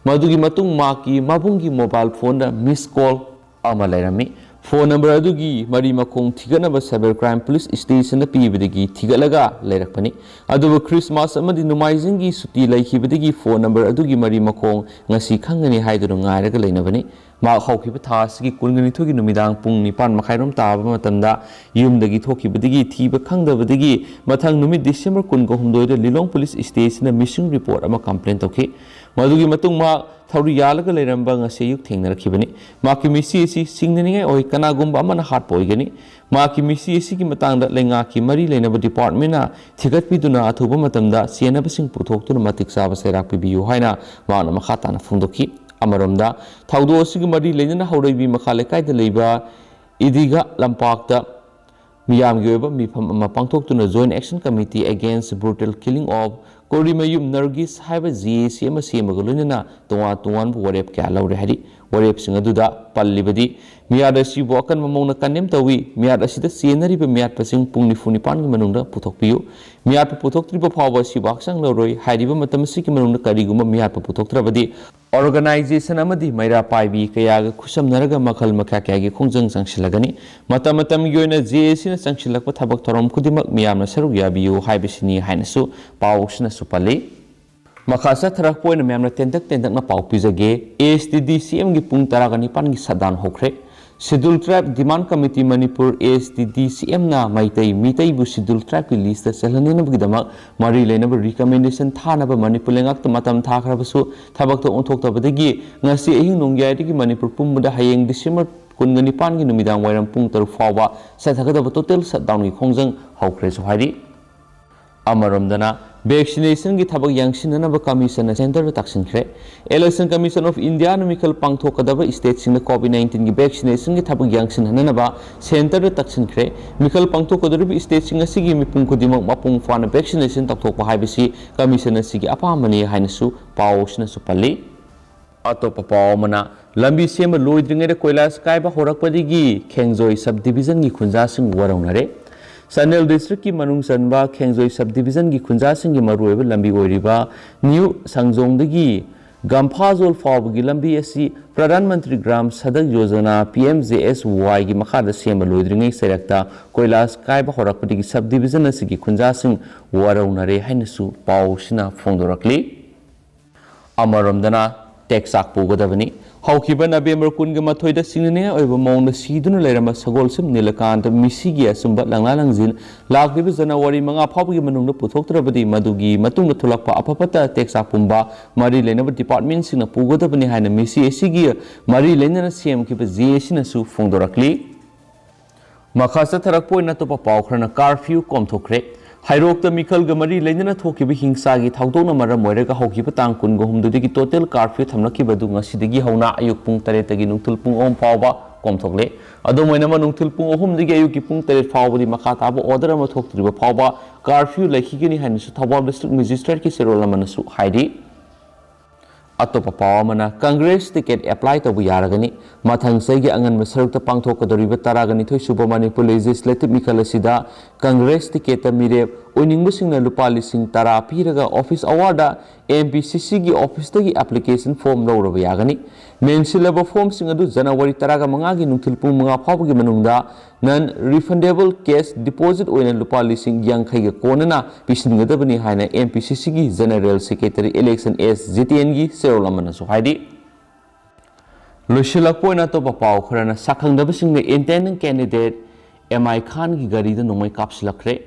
ꯃꯗꯨꯒꯤ ꯃꯇꯨꯡ ꯃꯍꯥꯛꯀꯤ ꯃꯕꯨꯡꯒꯤ mobile phoneꯗ miss call ꯑꯃ ꯂꯩꯔꯝꯃꯤ꯫ Phone number ꯑꯗꯨꯒꯤ ꯃꯔꯤ ꯃꯈꯣꯡ ꯊꯤꯒꯠꯅꯕ cyber crime police stationꯗ ꯄꯤꯕꯗꯒꯤ ꯊꯤꯒꯠꯂꯒ ꯂꯩꯔꯛꯄꯅꯤ꯫ ꯑꯗꯨꯕꯨ Christmas ꯑꯃꯗꯤ ꯅꯣꯡꯃꯥꯏꯖꯤꯡꯒꯤ ꯁꯨꯇꯤ ꯂꯩꯈꯤꯕꯗꯒꯤ phone number ꯑꯗꯨꯒꯤ ꯃꯔꯤ ꯃꯈꯣꯡ ꯉꯁꯤ ꯈꯪꯒꯅꯤ ꯍꯥꯏꯗꯨꯅ ꯉꯥꯏꯔꯒ ꯂꯩꯅꯕꯅꯤ꯫ ꯃꯍꯥꯛ ꯍꯧꯈꯤꯕ ꯊꯥ ꯑꯁꯤꯒꯤ ꯀꯨꯟꯒꯅꯤꯊꯣꯏꯒꯤ ꯅꯨꯃꯤꯗꯥꯡ ꯄꯨꯡ ꯅꯤꯄꯥꯟ ꯃꯈꯥꯏꯔꯣꯝ ꯇꯥꯕ ꯃꯇꯝꯗ ꯌꯨꯝꯗꯒꯤ ꯊꯣꯛꯈꯤꯕꯗꯒꯤ ꯊꯤꯕ ꯈꯪꯗꯕꯗꯒꯤ ꯃꯊꯪ ꯅꯨꯃꯤꯠ December ꯀꯨꯟꯒ ꯍꯨꯝꯗꯣꯏꯗ ꯂꯤꯂꯣꯡ police stationꯗ missing report ꯑꯃ complain ꯇꯧꯈꯤ꯫ ꯃꯗꯨꯒꯤ ꯃꯇꯨꯡ ꯃꯍꯥꯛ ꯊꯧꯔꯤ ꯌꯥꯜꯂꯒ ꯂꯩꯔꯝꯕ ꯉꯁꯤ ꯑꯌꯨꯛ ꯊꯦꯡꯅꯔꯛꯈꯤꯕꯅꯤ꯫ ꯃꯍꯥꯛꯀꯤ ꯃꯤꯁꯤ ꯑꯁꯤ ꯆꯤꯡꯅꯅꯤꯡꯉꯥꯏ ꯑꯣꯏ, ꯀꯅꯥꯒꯨꯝꯕ ꯑꯃꯅ ꯍꯥꯠꯄ ꯑꯣꯏꯒꯅꯤ꯫ ꯃꯍꯥꯛꯀꯤ ꯃꯤꯁꯤ ꯑꯁꯤꯒꯤ ꯃꯇꯥꯡꯗ ꯂꯩꯉꯥꯛꯀꯤ ꯃꯔꯤ ꯂꯩꯅꯕ departmentꯅ ꯊꯤꯒꯠꯄꯤꯗꯨꯅ ꯑꯊꯨꯕ ꯃꯇꯝꯗ ꯆꯦꯟꯅꯕꯁꯤꯡ ꯄꯨꯊꯣꯛꯇꯨꯅ ꯃꯇꯤꯛ ꯆꯥꯕ ꯆꯩꯔꯥꯛ ꯄꯤꯕꯤꯌꯨ ꯍꯥꯏꯅ ꯃꯍꯥꯛꯅ ꯃꯈꯥ ꯇꯥꯅ ꯐꯣꯡꯗꯣꯛꯈꯤ꯫ ꯑꯃꯔꯣꯝꯗ, ꯊꯧꯗꯣꯛ ꯑꯁꯤꯒꯤ ꯃꯔꯤ ꯂꯩꯅꯅ ꯍꯧꯔꯩꯕꯤ ꯃꯈꯥ ꯂꯩꯀꯥꯏꯗ ꯂꯩꯕ ꯏꯗꯤꯒ ꯂꯝꯄꯥꯛꯇ ꯃꯤꯌꯥꯝꯒꯤ ꯑꯣꯏꯕ ꯃꯤꯐꯝ ꯑꯃ ꯄꯥꯡꯊꯣꯛꯇꯨꯅ Joint Action Committee Against Brutal Killing of ꯀꯣꯔꯤꯃꯌꯨꯝ ꯅꯔꯒꯤꯁ ꯍꯥꯏꯕ ꯖꯦ ꯑꯦ ꯁꯤ ꯑꯃ ꯁꯦꯝꯕꯒ ꯂꯣꯏꯅꯅ ꯇꯣꯉꯥꯟ ꯇꯣꯉꯥꯟꯕ ꯋꯥꯔꯦꯞ ꯀꯌꯥ ꯂꯧꯔꯦ ꯍꯥꯏꯔꯤ꯫ ꯋꯥꯔꯦꯞꯁꯤꯡ ꯑꯗꯨꯗ ꯄꯜꯂꯤꯕꯗꯤ, ꯃꯤꯌꯥꯠ ꯑꯁꯤꯕꯨ ꯑꯀꯟꯕ ꯃꯑꯣꯡꯗ ꯀꯟꯗꯦꯝ ꯇꯧꯏ꯫ ꯃꯤꯌꯥꯠ ꯑꯁꯤꯗ ꯆꯦꯟꯅꯔꯤꯕ ꯃꯤꯌꯥꯠꯄꯁꯤꯡ ꯄꯨꯡ ꯅꯤꯐꯨ ꯅꯤꯄꯥꯟꯒꯤ ꯃꯅꯨꯡꯗ ꯄꯨꯊꯣꯛꯄꯤꯌꯨ꯫ ꯃꯤꯌꯥꯠꯄ ꯄꯨꯊꯣꯛꯇ꯭ꯔꯤꯕ ꯐꯥꯎꯕ ꯑꯁꯤꯕꯨ ꯍꯛꯆꯥꯡ ꯂꯧꯔꯣꯏ꯫ ꯍꯥꯏꯔꯤꯕ ꯃꯇꯝ ꯑꯁꯤꯒꯤ ꯃꯅꯨꯡꯗ ꯀꯔꯤꯒꯨꯝꯕ ꯃꯤꯌꯥꯠꯄ ꯄꯨꯊꯣꯛꯇ꯭ꯔꯕꯗꯤ, organization ꯑꯃꯗꯤ ꯃꯩꯔꯥ ꯄꯥꯏꯕꯤ ꯀꯌꯥꯒ ꯈꯨꯠꯁꯝꯅꯔꯒ ꯃꯈꯜ ꯃꯈꯥ ꯀꯌꯥꯒꯤ ꯈꯣꯡꯖꯪ ꯆꯪꯁꯤꯜꯂꯒꯅꯤ꯫ ꯃꯇꯝ ꯃꯇꯝꯒꯤ ꯑꯣꯏꯅ ꯖꯦ ꯑꯦ ꯁꯤꯅ ꯆꯪꯁꯤꯜꯂꯛꯄ ꯊꯕꯛ ꯊꯧꯔꯝ ꯈꯨꯗꯤꯡꯃꯛ ꯃꯤꯌꯥꯝꯅ ꯁꯔꯨꯛ ꯌꯥꯕꯤꯌꯨ ꯍꯥꯏꯕꯁꯤꯅꯤ ꯍꯥꯏꯅꯁꯨ ꯄꯥꯎꯁꯤꯅꯁꯨ ꯄꯜꯂꯤ꯫ ꯃꯈꯥ ꯆꯠꯊꯔꯛꯄ ꯑꯣꯏꯅ ꯃꯌꯥꯝꯅ ꯇꯦꯟꯇꯛ ꯇꯦꯟꯇꯛꯅ ꯄꯥꯎ ꯄꯤꯖꯒꯦ꯫ ꯑꯦ ꯑꯦꯁ ꯇꯤ ꯗꯤ ꯁꯤ ꯑꯦꯝꯒꯤ ꯄꯨꯡ ꯇꯔꯥꯒ ꯅꯤꯄꯥꯟꯒꯤ shutdown ꯍꯧꯈ꯭ꯔꯦ꯫ Scheduled Tribe Demand Committee Manipur, A S T D ꯁꯤ ꯑꯦꯝꯅ ꯃꯩꯇꯩ ꯃꯤꯇꯩꯕꯨ Scheduled Tribeꯀꯤ listꯇ ꯆꯜꯍꯟꯅꯅꯕꯒꯤꯗꯃꯛ ꯃꯔꯤ ꯂꯩꯅꯕ recommendation ꯊꯥꯅꯕ ꯃꯅꯤꯄꯨꯔ ꯂꯩꯉꯥꯛꯇ ꯃꯇꯝ ꯊꯥꯈ꯭ꯔꯕꯁꯨ, ꯊꯕꯛꯇ ꯑꯣꯟꯊꯣꯛꯇꯕꯗꯒꯤ ꯉꯁꯤ ꯑꯍꯤꯡ ꯅꯣꯡꯌꯥꯏꯗꯒꯤ ꯃꯅꯤꯄꯨꯔ ꯄꯨꯝꯕꯗ ꯍꯌꯦꯡ ꯗꯤꯁꯦꯝꯕꯔ ꯀꯨꯟꯒ ꯅꯤꯄꯥꯟꯒꯤ ꯅꯨꯃꯤꯗꯥꯡ ꯋꯥꯏꯔꯝ ꯄꯨꯡ ꯇꯔꯨꯛ ꯐꯥꯎꯕ ꯆꯠꯊꯒꯗꯕ total shutdownꯒꯤ ꯈꯣꯡꯖꯪ ꯍꯧꯈ꯭ꯔꯦꯁꯨ ꯍꯥꯏꯔꯤ꯫ ꯑꯃꯔꯣꯝꯗꯅ, vaccinationꯒꯤ ꯊꯕꯛ ꯌꯥꯡꯁꯤꯟꯅꯅꯕ commissionꯅ centreꯗ ꯇꯛꯁꯤꯟꯈ꯭ꯔꯦ꯫ Election Commission of Indiaꯅ ꯃꯤꯈꯜ ꯄꯥꯡꯊꯣꯛꯀꯗꯕ stateꯁꯤꯡꯗ COVID nineteenꯒꯤ vaccinationꯒꯤ ꯊꯕꯛ ꯌꯥꯡꯁꯤꯟꯍꯟꯅꯅꯕ centreꯗ ꯇꯛꯁꯤꯟꯈ꯭ꯔꯦ꯫ ꯃꯤꯈꯜ ꯄꯥꯡꯊꯣꯛꯀꯗꯧꯔꯤꯕ stateꯁꯤꯡ ꯑꯁꯤꯒꯤ ꯃꯤꯄꯨꯝ ꯈꯨꯗꯤꯡꯃꯛ ꯃꯄꯨꯡ ꯐꯥꯅ vaccination ꯇꯧꯊꯣꯛꯄ ꯍꯥꯏꯕꯁꯤ commission ꯑꯁꯤꯒꯤ ꯑꯄꯥꯝꯕꯅꯤ ꯍꯥꯏꯅꯁꯨ ꯄꯥꯎ ꯑꯁꯤꯅꯁꯨ ꯄꯜꯂꯤ꯫ ꯑꯇꯣꯞꯄ ꯄꯥꯎ ꯑꯃꯅ, ꯂꯝꯕꯤ ꯁꯦꯝꯕ ꯂꯣꯏꯗ꯭ꯔꯤꯉꯩꯗ ꯀꯣꯏꯂꯥꯁ ꯀꯥꯏꯕ ꯍꯧꯔꯛꯄꯗꯒꯤ ꯈꯦꯡꯖꯣꯏ subdivisionꯒꯤ ꯈꯨꯟꯖꯥꯁꯤꯡ ꯋꯥꯔꯧꯅꯔꯦ꯫ ꯆꯥꯟꯗꯦꯜ districtꯀꯤ ꯃꯅꯨꯡ ꯆꯟꯕ ꯈꯦꯡꯖꯣꯏ subdivisionꯒꯤ ꯈꯨꯟꯖꯥꯁꯤꯡꯒꯤ ꯃꯔꯨꯑꯣꯏꯕ ꯂꯝꯕꯤ ꯑꯣꯏꯔꯤꯕ ꯅ꯭ꯌꯨ ꯁꯪꯖꯣꯡꯗꯒꯤ ꯒꯝꯐꯥꯖꯣꯜ ꯐꯥꯎꯕꯒꯤ ꯂꯝꯕꯤ ꯑꯁꯤ Pradhan Mantri Gram Sadak Yojana, P M G S Yꯒꯤ ꯃꯈꯥꯗ ꯁꯦꯝꯕ ꯂꯣꯏꯗ꯭ꯔꯤꯉꯩ ꯆꯩꯔꯛꯇ ꯀꯣꯏꯂꯥꯁ ꯀꯥꯏꯕ ꯍꯧꯔꯛꯄꯗꯒꯤ subdivision ꯑꯁꯤꯒꯤ ꯈꯨꯟꯖꯥꯁꯤꯡ ꯋꯥꯔꯧꯅꯔꯦ ꯍꯥꯏꯅꯁꯨ ꯄꯥꯎ ꯑꯁꯤꯅ ꯐꯣꯡꯗꯣꯔꯛꯂꯤ꯫ ꯑꯃꯔꯣꯝꯗꯅ, ꯇꯦꯛꯆꯥꯛ ꯄꯨꯒꯗꯕꯅꯤ꯫ ꯍꯧꯈꯤꯕ ꯅꯕꯦꯝꯕꯔ ꯀꯨꯟꯒ ꯃꯥꯊꯣꯏꯗ ꯁꯤꯡꯅꯅꯤꯡꯉꯥꯏ ꯑꯣꯏꯕ ꯃꯑꯣꯡꯗ ꯁꯤꯗꯨꯅ ꯂꯩꯔꯝꯕ ꯁꯒꯣꯜꯁꯦꯝ ꯅꯤꯂꯀꯥꯟꯇ ꯃꯤꯁꯤꯒꯤ ꯑꯆꯨꯝꯕ ꯂꯪꯂꯥ ꯂꯪꯖꯤꯟ ꯂꯥꯛꯂꯤꯕ ꯖꯅꯋꯥꯔꯤ ꯃꯉꯥ ꯐꯥꯎꯕꯒꯤ ꯃꯅꯨꯡꯗ ꯄꯨꯊꯣꯛꯇ꯭ꯔꯕꯗꯤ ꯃꯗꯨꯒꯤ ꯃꯇꯨꯡꯗ ꯊꯣꯛꯂꯛꯄ ꯑꯐ ꯐꯠꯇ ꯇꯦꯛꯆꯥꯛ ꯄꯨꯝꯕ ꯃꯔꯤ ꯂꯩꯅꯕ departmentꯁꯤꯡꯅ ꯄꯨꯒꯗꯕꯅꯤ ꯍꯥꯏꯅ ꯃꯤꯁꯤ ꯑꯁꯤꯒꯤ ꯃꯔꯤ ꯂꯩꯅꯅ ꯁꯦꯝꯈꯤꯕ ꯖꯦ ꯑꯦ ꯁꯤꯅꯁꯨ ꯐꯣꯡꯗꯣꯔꯛꯂꯤ꯫ ꯃꯈꯥ ꯆꯠꯊꯔꯛꯄ ꯑꯣꯏꯅ ꯑꯇꯣꯞꯄ ꯄꯥꯎ ꯈꯔꯅ, curfew ꯀꯣꯝꯊꯣꯛꯈ꯭ꯔꯦ꯫ ꯍꯩꯔꯣꯛꯇ ꯃꯤꯈꯜꯒ ꯃꯔꯤ ꯂꯩꯅꯅ ꯊꯣꯛꯈꯤꯕ ꯍꯤꯡꯁꯥꯒꯤ ꯊꯧꯗꯣꯛꯅ ꯃꯔꯝ ꯑꯣꯏꯔꯒ ꯍꯧꯈꯤꯕ ꯇꯥꯡ ꯀꯨꯟꯒ ꯍꯨꯝꯗꯣꯏꯗꯒꯤ total curfew ꯊꯝꯂꯛꯈꯤꯕ ꯑꯗꯨ ꯉꯁꯤꯗꯒꯤ ꯍꯧꯅ ꯑꯌꯨꯛ ꯄꯨꯡ ꯇꯔꯦꯠꯇꯒꯤ ꯅꯨꯡꯊꯤꯜ ꯄꯨꯡ ꯑꯍꯨꯝ ꯐꯥꯎꯕ ꯀꯣꯝꯊꯣꯛꯂꯦ꯫ ꯑꯗꯨꯝ ꯑꯣꯏꯅꯃꯛ, ꯅꯨꯡꯊꯤꯜ ꯄꯨꯡ ꯑꯍꯨꯝꯗꯒꯤ ꯑꯌꯨꯛꯀꯤ ꯄꯨꯡ ꯇꯔꯦꯠ ꯐꯥꯎꯕꯗꯤ ꯃꯈꯥ ꯇꯥꯕ order ꯑꯃ ꯊꯣꯛꯇ꯭ꯔꯤꯕ ꯐꯥꯎꯕ curfew ꯂꯩꯈꯤꯒꯅꯤ ꯍꯥꯏꯅꯁꯨ ꯊꯧꯕꯥꯜ district magistrateꯀꯤ ꯆꯦꯔꯣꯜ ꯑꯃꯅꯁꯨ ꯍꯥꯏꯔꯤ꯫ ꯑꯇꯣꯞꯄ ꯄꯥꯎ ꯑꯃꯅ, Congress ticket apply ꯇꯧꯕ ꯌꯥꯔꯒꯅꯤ꯫ ꯃꯊꯪ ꯆꯍꯤꯒꯤ ꯑꯉꯟꯕ ꯁꯔꯨꯛꯇ ꯄꯥꯡꯊꯣꯛꯀꯗꯧꯔꯤꯕ ꯇꯔꯥꯒ ꯅꯤꯊꯣꯏ ꯁꯨꯕ ꯃꯅꯤꯄꯨꯔ legislative ꯃꯤꯈꯜ ꯑꯁꯤꯗ Congress ticketꯇ ꯃꯤꯔꯦꯞ ꯑꯣꯏꯅꯤꯡꯕꯁꯤꯡꯅ ꯂꯨꯄꯥ ꯂꯤꯁꯤꯡ ꯇꯔꯥ ꯄꯤꯔꯒ office hourꯗ MPCCꯒꯤ officeꯇꯒꯤ application form ꯂꯧꯔꯕ ꯌꯥꯒꯅꯤ꯫ ꯃꯦꯟꯁꯤꯜꯂꯕ formꯁꯤꯡ ꯑꯗꯨ January ꯇꯔꯥꯒ ꯃꯉꯥꯒꯤ ꯅꯨꯡꯊꯤꯜ ꯄꯨꯡ ꯃꯉꯥ ꯐꯥꯎꯕꯒꯤ ꯃꯅꯨꯡꯗ non refundable cash deposit ꯑꯣꯏꯅ ꯂꯨꯄꯥ ꯂꯤꯁꯤꯡ ꯌꯥꯡꯈꯩꯒ ꯀꯣꯟꯅꯅ ꯄꯤꯁꯤꯟꯒꯗꯕꯅꯤ ꯍꯥꯏꯅ MPCCꯒꯤ General Secretary Election S ꯖꯤꯇꯦꯟꯒꯤ ꯆꯦꯔꯣꯜ ꯑꯃꯅꯁꯨ ꯍꯥꯏꯔꯤ꯫ ꯂꯣꯏꯁꯤꯜꯂꯛꯄ ꯑꯣꯏꯅ ꯑꯇꯣꯞꯄ ꯄꯥꯎ ꯈꯔꯅ, ꯁꯛꯈꯪꯗꯕꯁꯤꯡꯅ intending candidate M I Khanꯒꯤ ꯒꯥꯔꯤꯗ ꯅꯣꯡꯃꯩ ꯀꯥꯞꯁꯤꯜꯂꯛꯈ꯭ꯔꯦ꯫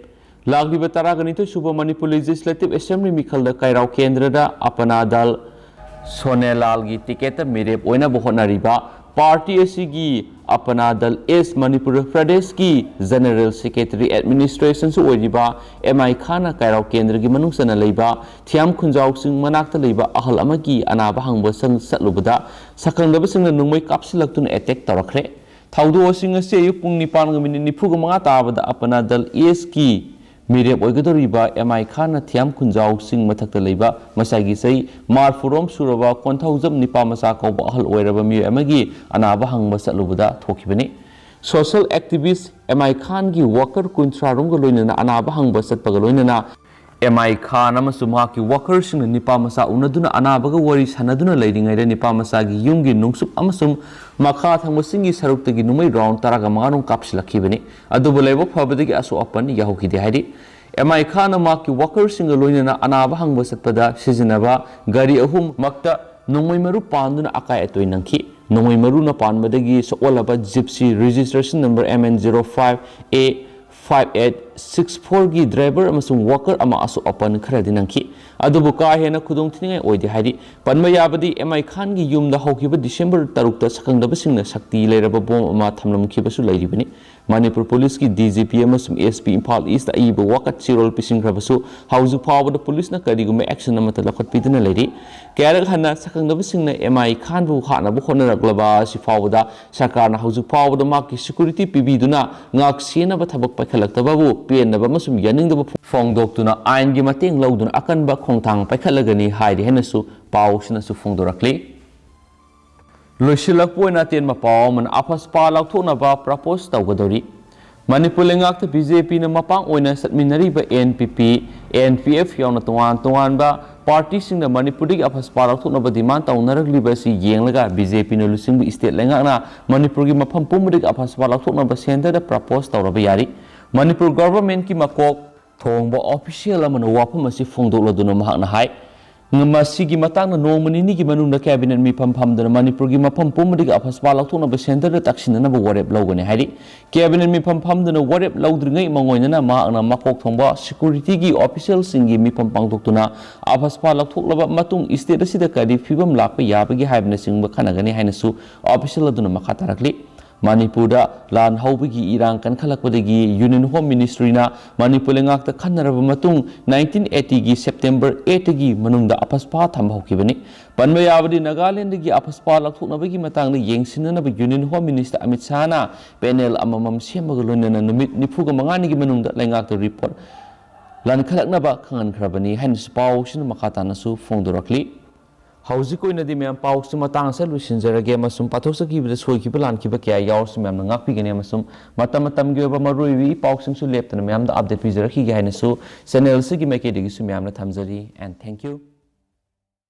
ꯂꯥꯛꯂꯤꯕ ꯇꯔꯥꯒ ꯅꯤꯊꯣꯏ ꯁꯨꯕ ꯃꯅꯤꯄꯨꯔ legislative assembly ꯃꯤꯈꯜꯗ ꯀꯩꯔꯥꯎ ꯀꯦꯟꯗ꯭ꯔꯗ ꯑꯄꯅꯥ ꯗꯜ ꯁꯣꯅꯦꯂꯥꯜꯒꯤ ticketꯇ ꯃꯤꯔꯦꯞ ꯑꯣꯏꯅꯕ ꯍꯣꯠꯅꯔꯤꯕ party ꯑꯁꯤꯒꯤ ꯑꯄꯅꯥ ꯗꯜ S ꯃꯅꯤꯄꯨꯔ ꯄ꯭ꯔꯗꯦꯁꯀꯤ General Secretary Administrationꯁꯨ ꯑꯣꯏꯔꯤꯕ M I Khanꯅ ꯀꯩꯔꯥꯎ ꯀꯦꯟꯗ꯭ꯔꯒꯤ ꯃꯅꯨꯡ ꯆꯟꯅ ꯂꯩꯕ ꯊꯤꯌꯥꯝ ꯈꯨꯟꯖꯥꯎꯁꯤꯡ ꯃꯅꯥꯛꯇ ꯂꯩꯕ ꯑꯍꯜ ꯑꯃꯒꯤ ꯑꯅꯥꯕ ꯍꯪꯕ ꯁꯪ ꯆꯠꯂꯨꯕꯗ ꯁꯛꯈꯪꯗꯕꯁꯤꯡꯅ ꯅꯣꯡꯃꯩ ꯀꯥꯞꯁꯤꯜꯂꯛꯇꯨꯅ attack ꯇꯧꯔꯛꯈ꯭ꯔꯦ꯫ ꯊꯧꯗꯣꯛ ꯑꯁꯤ ꯉꯁꯤ ꯑꯌꯨꯛ ꯄꯨꯡ ꯅꯤꯄꯥꯟꯒ ꯃꯤꯅꯤꯠ ꯅꯤꯐꯨꯒ ꯃꯉꯥ ꯇꯥꯕꯗ ꯑꯄꯅꯥ ꯗꯜ Sꯀꯤ ꯃꯤꯔꯦꯞ ꯑꯣꯏꯒꯗꯧꯔꯤꯕ M I Khanꯅ ꯊꯤꯌꯥꯝ ꯈꯨꯟꯖꯥꯎꯁꯤꯡ ꯃꯊꯛꯇ ꯂꯩꯕ ꯃꯁꯥꯒꯤ ꯆꯍꯤ ꯃꯔꯐꯨꯔꯣꯝ ꯁꯨꯔꯕ ꯀꯣꯟꯊꯧꯖꯝ ꯅꯤꯄꯥ ꯃꯆꯥ ꯀꯧꯕ ꯑꯍꯜ ꯑꯣꯏꯔꯕ ꯃꯤꯑꯣꯏ ꯑꯃꯒꯤ ꯑꯅꯥꯕ ꯍꯪꯕ ꯆꯠꯂꯨꯕꯗ ꯊꯣꯛꯈꯤꯕꯅꯤ꯫ Social activist M I Khanꯒꯤ worker ꯀꯨꯟꯊ꯭ꯔꯥ ꯔꯣꯝꯒ ꯂꯣꯏꯅꯅ ꯑꯅꯥꯕ ꯍꯪꯕ ꯆꯠꯄꯒ ꯂꯣꯏꯅꯅ M I Khan ꯑꯃꯁꯨꯡ ꯃꯍꯥꯛꯀꯤ workerꯁꯤꯡꯅ ꯅꯤꯄꯥ ꯃꯆꯥ ꯎꯅꯗꯨꯅ ꯑꯅꯥꯕꯒ ꯋꯥꯔꯤ ꯁꯥꯟꯅꯗꯨꯅ ꯂꯩꯔꯤꯉꯩꯗ ꯅꯤꯄꯥ ꯃꯆꯥꯒꯤ ꯌꯨꯝꯒꯤ ꯅꯨꯡꯁꯨꯞ ꯑꯃꯁꯨꯡ ꯃꯈꯥ ꯊꯪꯕꯁꯤꯡꯒꯤ ꯁꯔꯨꯛꯇꯒꯤ ꯅꯣꯡꯃꯩ round ꯇꯔꯥꯒ ꯃꯉꯥ ꯔꯣꯝ ꯀꯥꯞꯁꯤꯜꯂꯛꯈꯤꯕꯅꯤ꯫ ꯑꯗꯨꯕꯨ ꯂꯥꯏꯕꯛ ꯐꯕꯗꯒꯤ ꯑꯁꯣꯛ ꯑꯄꯟ ꯌꯥꯎꯍꯧꯈꯤꯗꯦ ꯍꯥꯏꯔꯤ꯫ M I Khanꯅ ꯃꯍꯥꯛꯀꯤ workerꯁꯤꯡꯒ ꯂꯣꯏꯅꯅ ꯑꯅꯥꯕ ꯍꯪꯕ ꯆꯠꯄꯗ ꯁꯤꯖꯤꯟꯅꯕ ꯒꯥꯔꯤ ꯑꯍꯨꯝꯃꯛꯇ ꯅꯣꯡꯃꯩ ꯃꯔꯨ ꯄꯥꯟꯗꯨꯅ ꯑꯀꯥꯏ ꯑꯇꯣꯏ ꯅꯪꯈꯤ꯫ ꯅꯣꯡꯃꯩ ꯃꯔꯨꯅ ꯄꯥꯟꯕꯗꯒꯤ ꯁꯣꯛꯍꯜꯂꯕ Jeepꯁꯤ registration number M N zero five A five eight six ꯐꯣꯔꯒꯤ ꯗ꯭ꯔꯥꯏꯚꯔ ꯑꯃꯁꯨꯡ ꯋꯥꯀꯔ ꯑꯃ ꯑꯁꯣꯛ ꯑꯄꯟ ꯈꯔꯗꯤ ꯅꯪꯈꯤ꯫ ꯑꯗꯨꯕꯨ ꯀꯥ ꯍꯦꯟꯅ ꯈꯨꯗꯣꯡꯊꯤꯅꯤꯡꯉꯥꯏ ꯑꯣꯏꯗꯦ ꯍꯥꯏꯔꯤ꯫ ꯄꯟꯕ ꯌꯥꯕꯗꯤ, ꯑꯦꯝ ꯑꯥꯏ ꯈꯥꯟꯒꯤ ꯌꯨꯝꯗ ꯍꯧꯈꯤꯕ ꯗꯤꯁꯦꯝꯕꯔ ꯇꯔꯨꯛꯇ ꯁꯛꯈꯪꯗꯕꯁꯤꯡꯅ ꯁꯛꯇꯤ ꯂꯩꯔꯕ ꯕꯣꯝ ꯑꯃ ꯊꯝꯂꯝꯈꯤꯕꯁꯨ ꯂꯩꯔꯤꯕꯅꯤ꯫ ꯃꯅꯤꯄꯨꯔ ꯄꯨꯂꯤꯁꯀꯤ ꯗꯤ ꯖꯤ ꯄꯤ ꯑꯃꯁꯨꯡ ꯑꯦꯁ ꯄꯤ ꯏꯝꯐꯥꯜ ꯏꯁꯇ ꯑꯏꯕ ꯋꯥꯀꯠ ꯆꯦꯔꯣꯜ ꯄꯤꯁꯤꯟꯈ꯭ꯔꯕꯁꯨ, ꯍꯧꯖꯤꯛ ꯐꯥꯎꯕꯗ ꯄꯨꯂꯤꯁꯅ ꯀꯔꯤꯒꯨꯝꯕ ꯑꯦꯛꯁꯟ ꯑꯃꯠꯇ ꯂꯧꯈꯠꯄꯤꯗꯨꯅ ꯂꯩꯔꯤ꯫ ꯀꯌꯥꯔꯛ ꯍꯟꯅ ꯁꯛꯈꯪꯗꯕꯁꯤꯡꯅ ꯑꯦꯝ ꯑꯥꯏ ꯈꯥꯟꯕꯨ ꯍꯥꯠꯅꯕ ꯍꯣꯠꯅꯔꯛꯂꯕ ꯑꯁꯤ ꯐꯥꯎꯕꯗ ꯁꯔꯀꯥꯔꯅ ꯍꯧꯖꯤꯛ ꯐꯥꯎꯕꯗ ꯃꯍꯥꯛꯀꯤ ꯁꯦꯀ꯭ꯌꯨꯔꯤꯇꯤ ꯄꯤꯕꯤꯗꯨꯅ ꯉꯥꯛ ꯁꯦꯟꯅꯕ ꯊꯕꯛ ꯄꯥꯏꯈꯠꯂꯛꯇꯕꯕꯨ ꯄꯦꯟꯗꯕ ꯑꯃꯁꯨꯡ ꯌꯥꯅꯤꯡꯗꯕ ꯐꯣꯡꯗꯣꯛꯇꯨꯅ ꯑꯥꯏꯟꯒꯤ ꯃꯇꯦꯡ ꯂꯧꯗꯨꯅ ꯑꯀꯟꯕ ꯈꯣꯡꯊꯥꯡ ꯄꯥꯏꯈꯠꯂꯒꯅꯤ ꯍꯥꯏꯔꯤ ꯍꯥꯏꯅꯁꯨ ꯄꯥꯎꯁꯤꯅꯁꯨ ꯐꯣꯡꯗꯣꯔꯛꯂꯤ꯫ ꯂꯣꯏꯁꯤꯜꯂꯛꯄ ꯑꯣꯏꯅ ꯑꯇꯦꯟꯕ ꯄꯥꯎ ꯑꯃꯅ, ꯑꯐꯁꯄꯥ ꯂꯧꯊꯣꯛꯅꯕ ꯄ꯭ꯔꯄꯣꯁ ꯇꯧꯒꯗꯧꯔꯤ꯫ ꯃꯅꯤꯄꯨꯔ ꯂꯩꯉꯥꯛꯇ ꯕꯤ ꯖꯦ ꯄꯤꯅ ꯃꯄꯥꯡ ꯑꯣꯏꯅ ꯆꯠꯃꯤꯟꯅꯔꯤꯕ ꯑꯦꯟ ꯄꯤ ꯄꯤ, ꯑꯦꯟ ꯄꯤ ꯑꯦꯐ ꯌꯥꯎꯅ ꯇꯣꯉꯥꯟ ꯇꯣꯉꯥꯟꯕ ꯄꯥꯔꯇꯤꯁꯤꯡꯅ ꯃꯅꯤꯄꯨꯔꯗꯒꯤ ꯑꯐꯁꯄꯥ ꯂꯧꯊꯣꯛꯅꯕ ꯗꯤꯃꯥꯟ ꯇꯧꯅꯔꯛꯂꯤꯕ ꯑꯁꯤ ꯌꯦꯡꯂꯒ ꯕꯤ ꯖꯦ ꯄꯤꯅ ꯂꯨꯆꯤꯡꯕ ꯏꯁꯇꯦꯠ ꯂꯩꯉꯥꯛꯅ ꯃꯅꯤꯄꯨꯔꯒꯤ ꯃꯐꯝ ꯄꯨꯝꯕꯗꯒꯤ ꯑꯐꯁꯄꯥ ꯂꯧꯊꯣꯛꯅꯕ ꯁꯦꯟꯇꯔꯗ ꯄ꯭ꯔꯄꯣꯁ ꯇꯧꯔꯕ ꯌꯥꯔꯤ꯫ ꯃꯅꯤꯄꯨꯔ ꯒꯚꯔꯟꯃꯦꯟꯠꯀꯤ ꯃꯀꯣꯛ ꯊꯣꯡꯕ ꯑꯣꯐꯤꯁꯤꯌꯦꯜ ꯑꯃꯅ ꯋꯥꯐꯝ ꯑꯁꯤ ꯐꯣꯡꯗꯣꯛꯂꯗꯨꯅ ꯃꯍꯥꯛꯅ ꯍꯥꯏ, ꯃꯁꯤꯒꯤ ꯃꯇꯥꯡꯗ ꯅꯣꯡꯃ ꯅꯤꯅꯤꯒꯤ ꯃꯅꯨꯡꯗ ꯀꯦꯕꯤꯅꯦꯠ ꯃꯤꯐꯝ ꯐꯝꯗꯨꯅ ꯃꯅꯤꯄꯨꯔꯒꯤ ꯃꯐꯝ ꯄꯨꯝꯕꯗꯒꯤ ꯑꯐꯁꯄꯥ ꯂꯧꯊꯣꯛꯅꯕ ꯁꯦꯟꯇꯔꯗ ꯇꯛꯁꯤꯟꯅꯅꯕ ꯋꯥꯔꯦꯞ ꯂꯧꯒꯅꯤ ꯍꯥꯏꯔꯤ꯫ ꯀꯦꯕꯤꯅꯦꯠ ꯃꯤꯐꯝ ꯐꯝꯗꯨꯅ ꯋꯥꯔꯦꯞ ꯂꯧꯗ꯭ꯔꯤꯉꯩ ꯃꯉꯣꯏꯗꯅ ꯃꯍꯥꯛꯅ ꯃꯀꯣꯛ ꯊꯣꯡꯕ ꯁꯦꯀ꯭ꯌꯨꯔꯤꯇꯤꯒꯤ ꯑꯣꯐꯤꯁꯤꯌꯦꯜꯁꯤꯡꯒꯤ ꯃꯤꯐꯝ ꯄꯥꯡꯊꯣꯛꯇꯨꯅ ꯑꯐꯁꯄꯥ ꯂꯧꯊꯣꯛꯂꯕ ꯃꯇꯨꯡ ꯏꯁꯇꯦꯠ ꯑꯁꯤꯗ ꯀꯔꯤ ꯐꯤꯕꯝ ꯂꯥꯛꯄ ꯌꯥꯕꯒꯦ ꯍꯥꯏꯕꯅꯆꯤꯡꯕ ꯈꯟꯅꯒꯅꯤ ꯍꯥꯏꯅꯁꯨ ꯑꯣꯐꯤꯁꯤꯌꯦꯜ ꯑꯗꯨꯅ ꯃꯈꯥ ꯇꯥꯔꯛꯂꯤ꯫ ꯃꯅꯤꯄꯨꯔꯗ ꯂꯥꯟ ꯍꯧꯕꯒꯤ ꯏꯔꯥꯡ ꯀꯟꯈꯠꯂꯛꯄꯗꯒꯤ ꯌꯨꯅꯤꯌꯟ ꯍꯣꯝ ꯃꯤꯅꯤꯁꯇ꯭ꯔꯤꯅ ꯃꯅꯤꯄꯨꯔ ꯂꯩꯉꯥꯛꯇ ꯈꯟꯅꯔꯕ ꯃꯇꯨꯡ, ꯅꯥꯏꯟꯇꯤꯟ ꯑꯩꯠꯇꯤꯒꯤ ꯁꯦꯞꯇꯦꯝꯕꯔ ꯑꯩꯠꯇꯒꯤ ꯃꯅꯨꯡꯗ ꯑꯐꯁꯄꯥ ꯊꯝꯕ ꯍꯧꯈꯤꯕꯅꯤ꯫ ꯄꯟꯕ ꯌꯥꯕꯗꯤ, ꯅꯥꯒꯥꯂꯦꯟꯗꯒꯤ ꯑꯐꯁꯄꯥ ꯂꯧꯊꯣꯛꯅꯕꯒꯤ ꯃꯇꯥꯡꯗ ꯌꯦꯡꯁꯤꯟꯅꯅꯕ ꯌꯨꯅꯤꯌꯟ ꯍꯣꯝ ꯃꯤꯅꯤꯁꯇꯔ ꯑꯃꯤꯠ ꯁꯥꯍꯅ ꯄꯦꯅꯦꯜ ꯑꯃꯃꯝ ꯁꯦꯝꯃꯒ ꯂꯣꯏꯅꯅ ꯅꯨꯃꯤꯠ ꯅꯤꯐꯨꯒ ꯃꯉꯥꯅꯤꯒꯤ ꯃꯅꯨꯡꯗ ꯂꯩꯉꯥꯛꯇ ꯔꯤꯄꯣꯔꯠ ꯂꯥꯟꯈꯠꯂꯛꯅꯕ ꯈꯪꯍꯟꯈ꯭ꯔꯕꯅꯤ ꯍꯥꯏꯅꯁꯨ ꯄꯥꯎꯁꯤꯅ ꯃꯈꯥ ꯇꯥꯅꯁꯨ ꯐꯣꯡꯗꯣꯔꯛꯂꯤ꯫ ꯍꯧꯖꯤꯛ ꯑꯣꯏꯅꯗꯤ ꯃꯌꯥꯝ, ꯄꯥꯎꯁꯤ ꯃꯇꯥꯡ ꯑꯁꯤꯗ ꯂꯣꯏꯁꯤꯟꯖꯔꯒꯦ ꯑꯃꯁꯨꯡ ꯄꯥꯊꯣꯛꯆꯈꯤꯕꯗ ꯁꯣꯏꯈꯤꯕ ꯂꯥꯟꯈꯤꯕ ꯀꯌꯥ ꯌꯥꯎꯔꯁꯨ ꯃꯌꯥꯝꯅ ꯉꯥꯛꯄꯤꯒꯅꯤ ꯑꯃꯁꯨꯡ ꯃꯇꯝ ꯃꯇꯝꯒꯤ ꯑꯣꯏꯕ ꯃꯔꯨꯑꯣꯏꯕ ꯏ ꯄꯥꯎꯁꯤꯡꯁꯨ ꯂꯦꯞꯇꯅ ꯃꯌꯥꯝꯗ ꯑꯞꯗꯦꯠ ꯄꯤꯖꯔꯛꯈꯤꯒꯦ ꯍꯥꯏꯅꯁꯨ ꯆꯦꯅꯦꯜ ꯑꯁꯤꯒꯤ ꯃꯥꯏꯀꯩꯗꯒꯤꯁꯨ ꯃꯌꯥꯝꯅ ꯊꯝꯖꯔꯤ꯫ And thank you.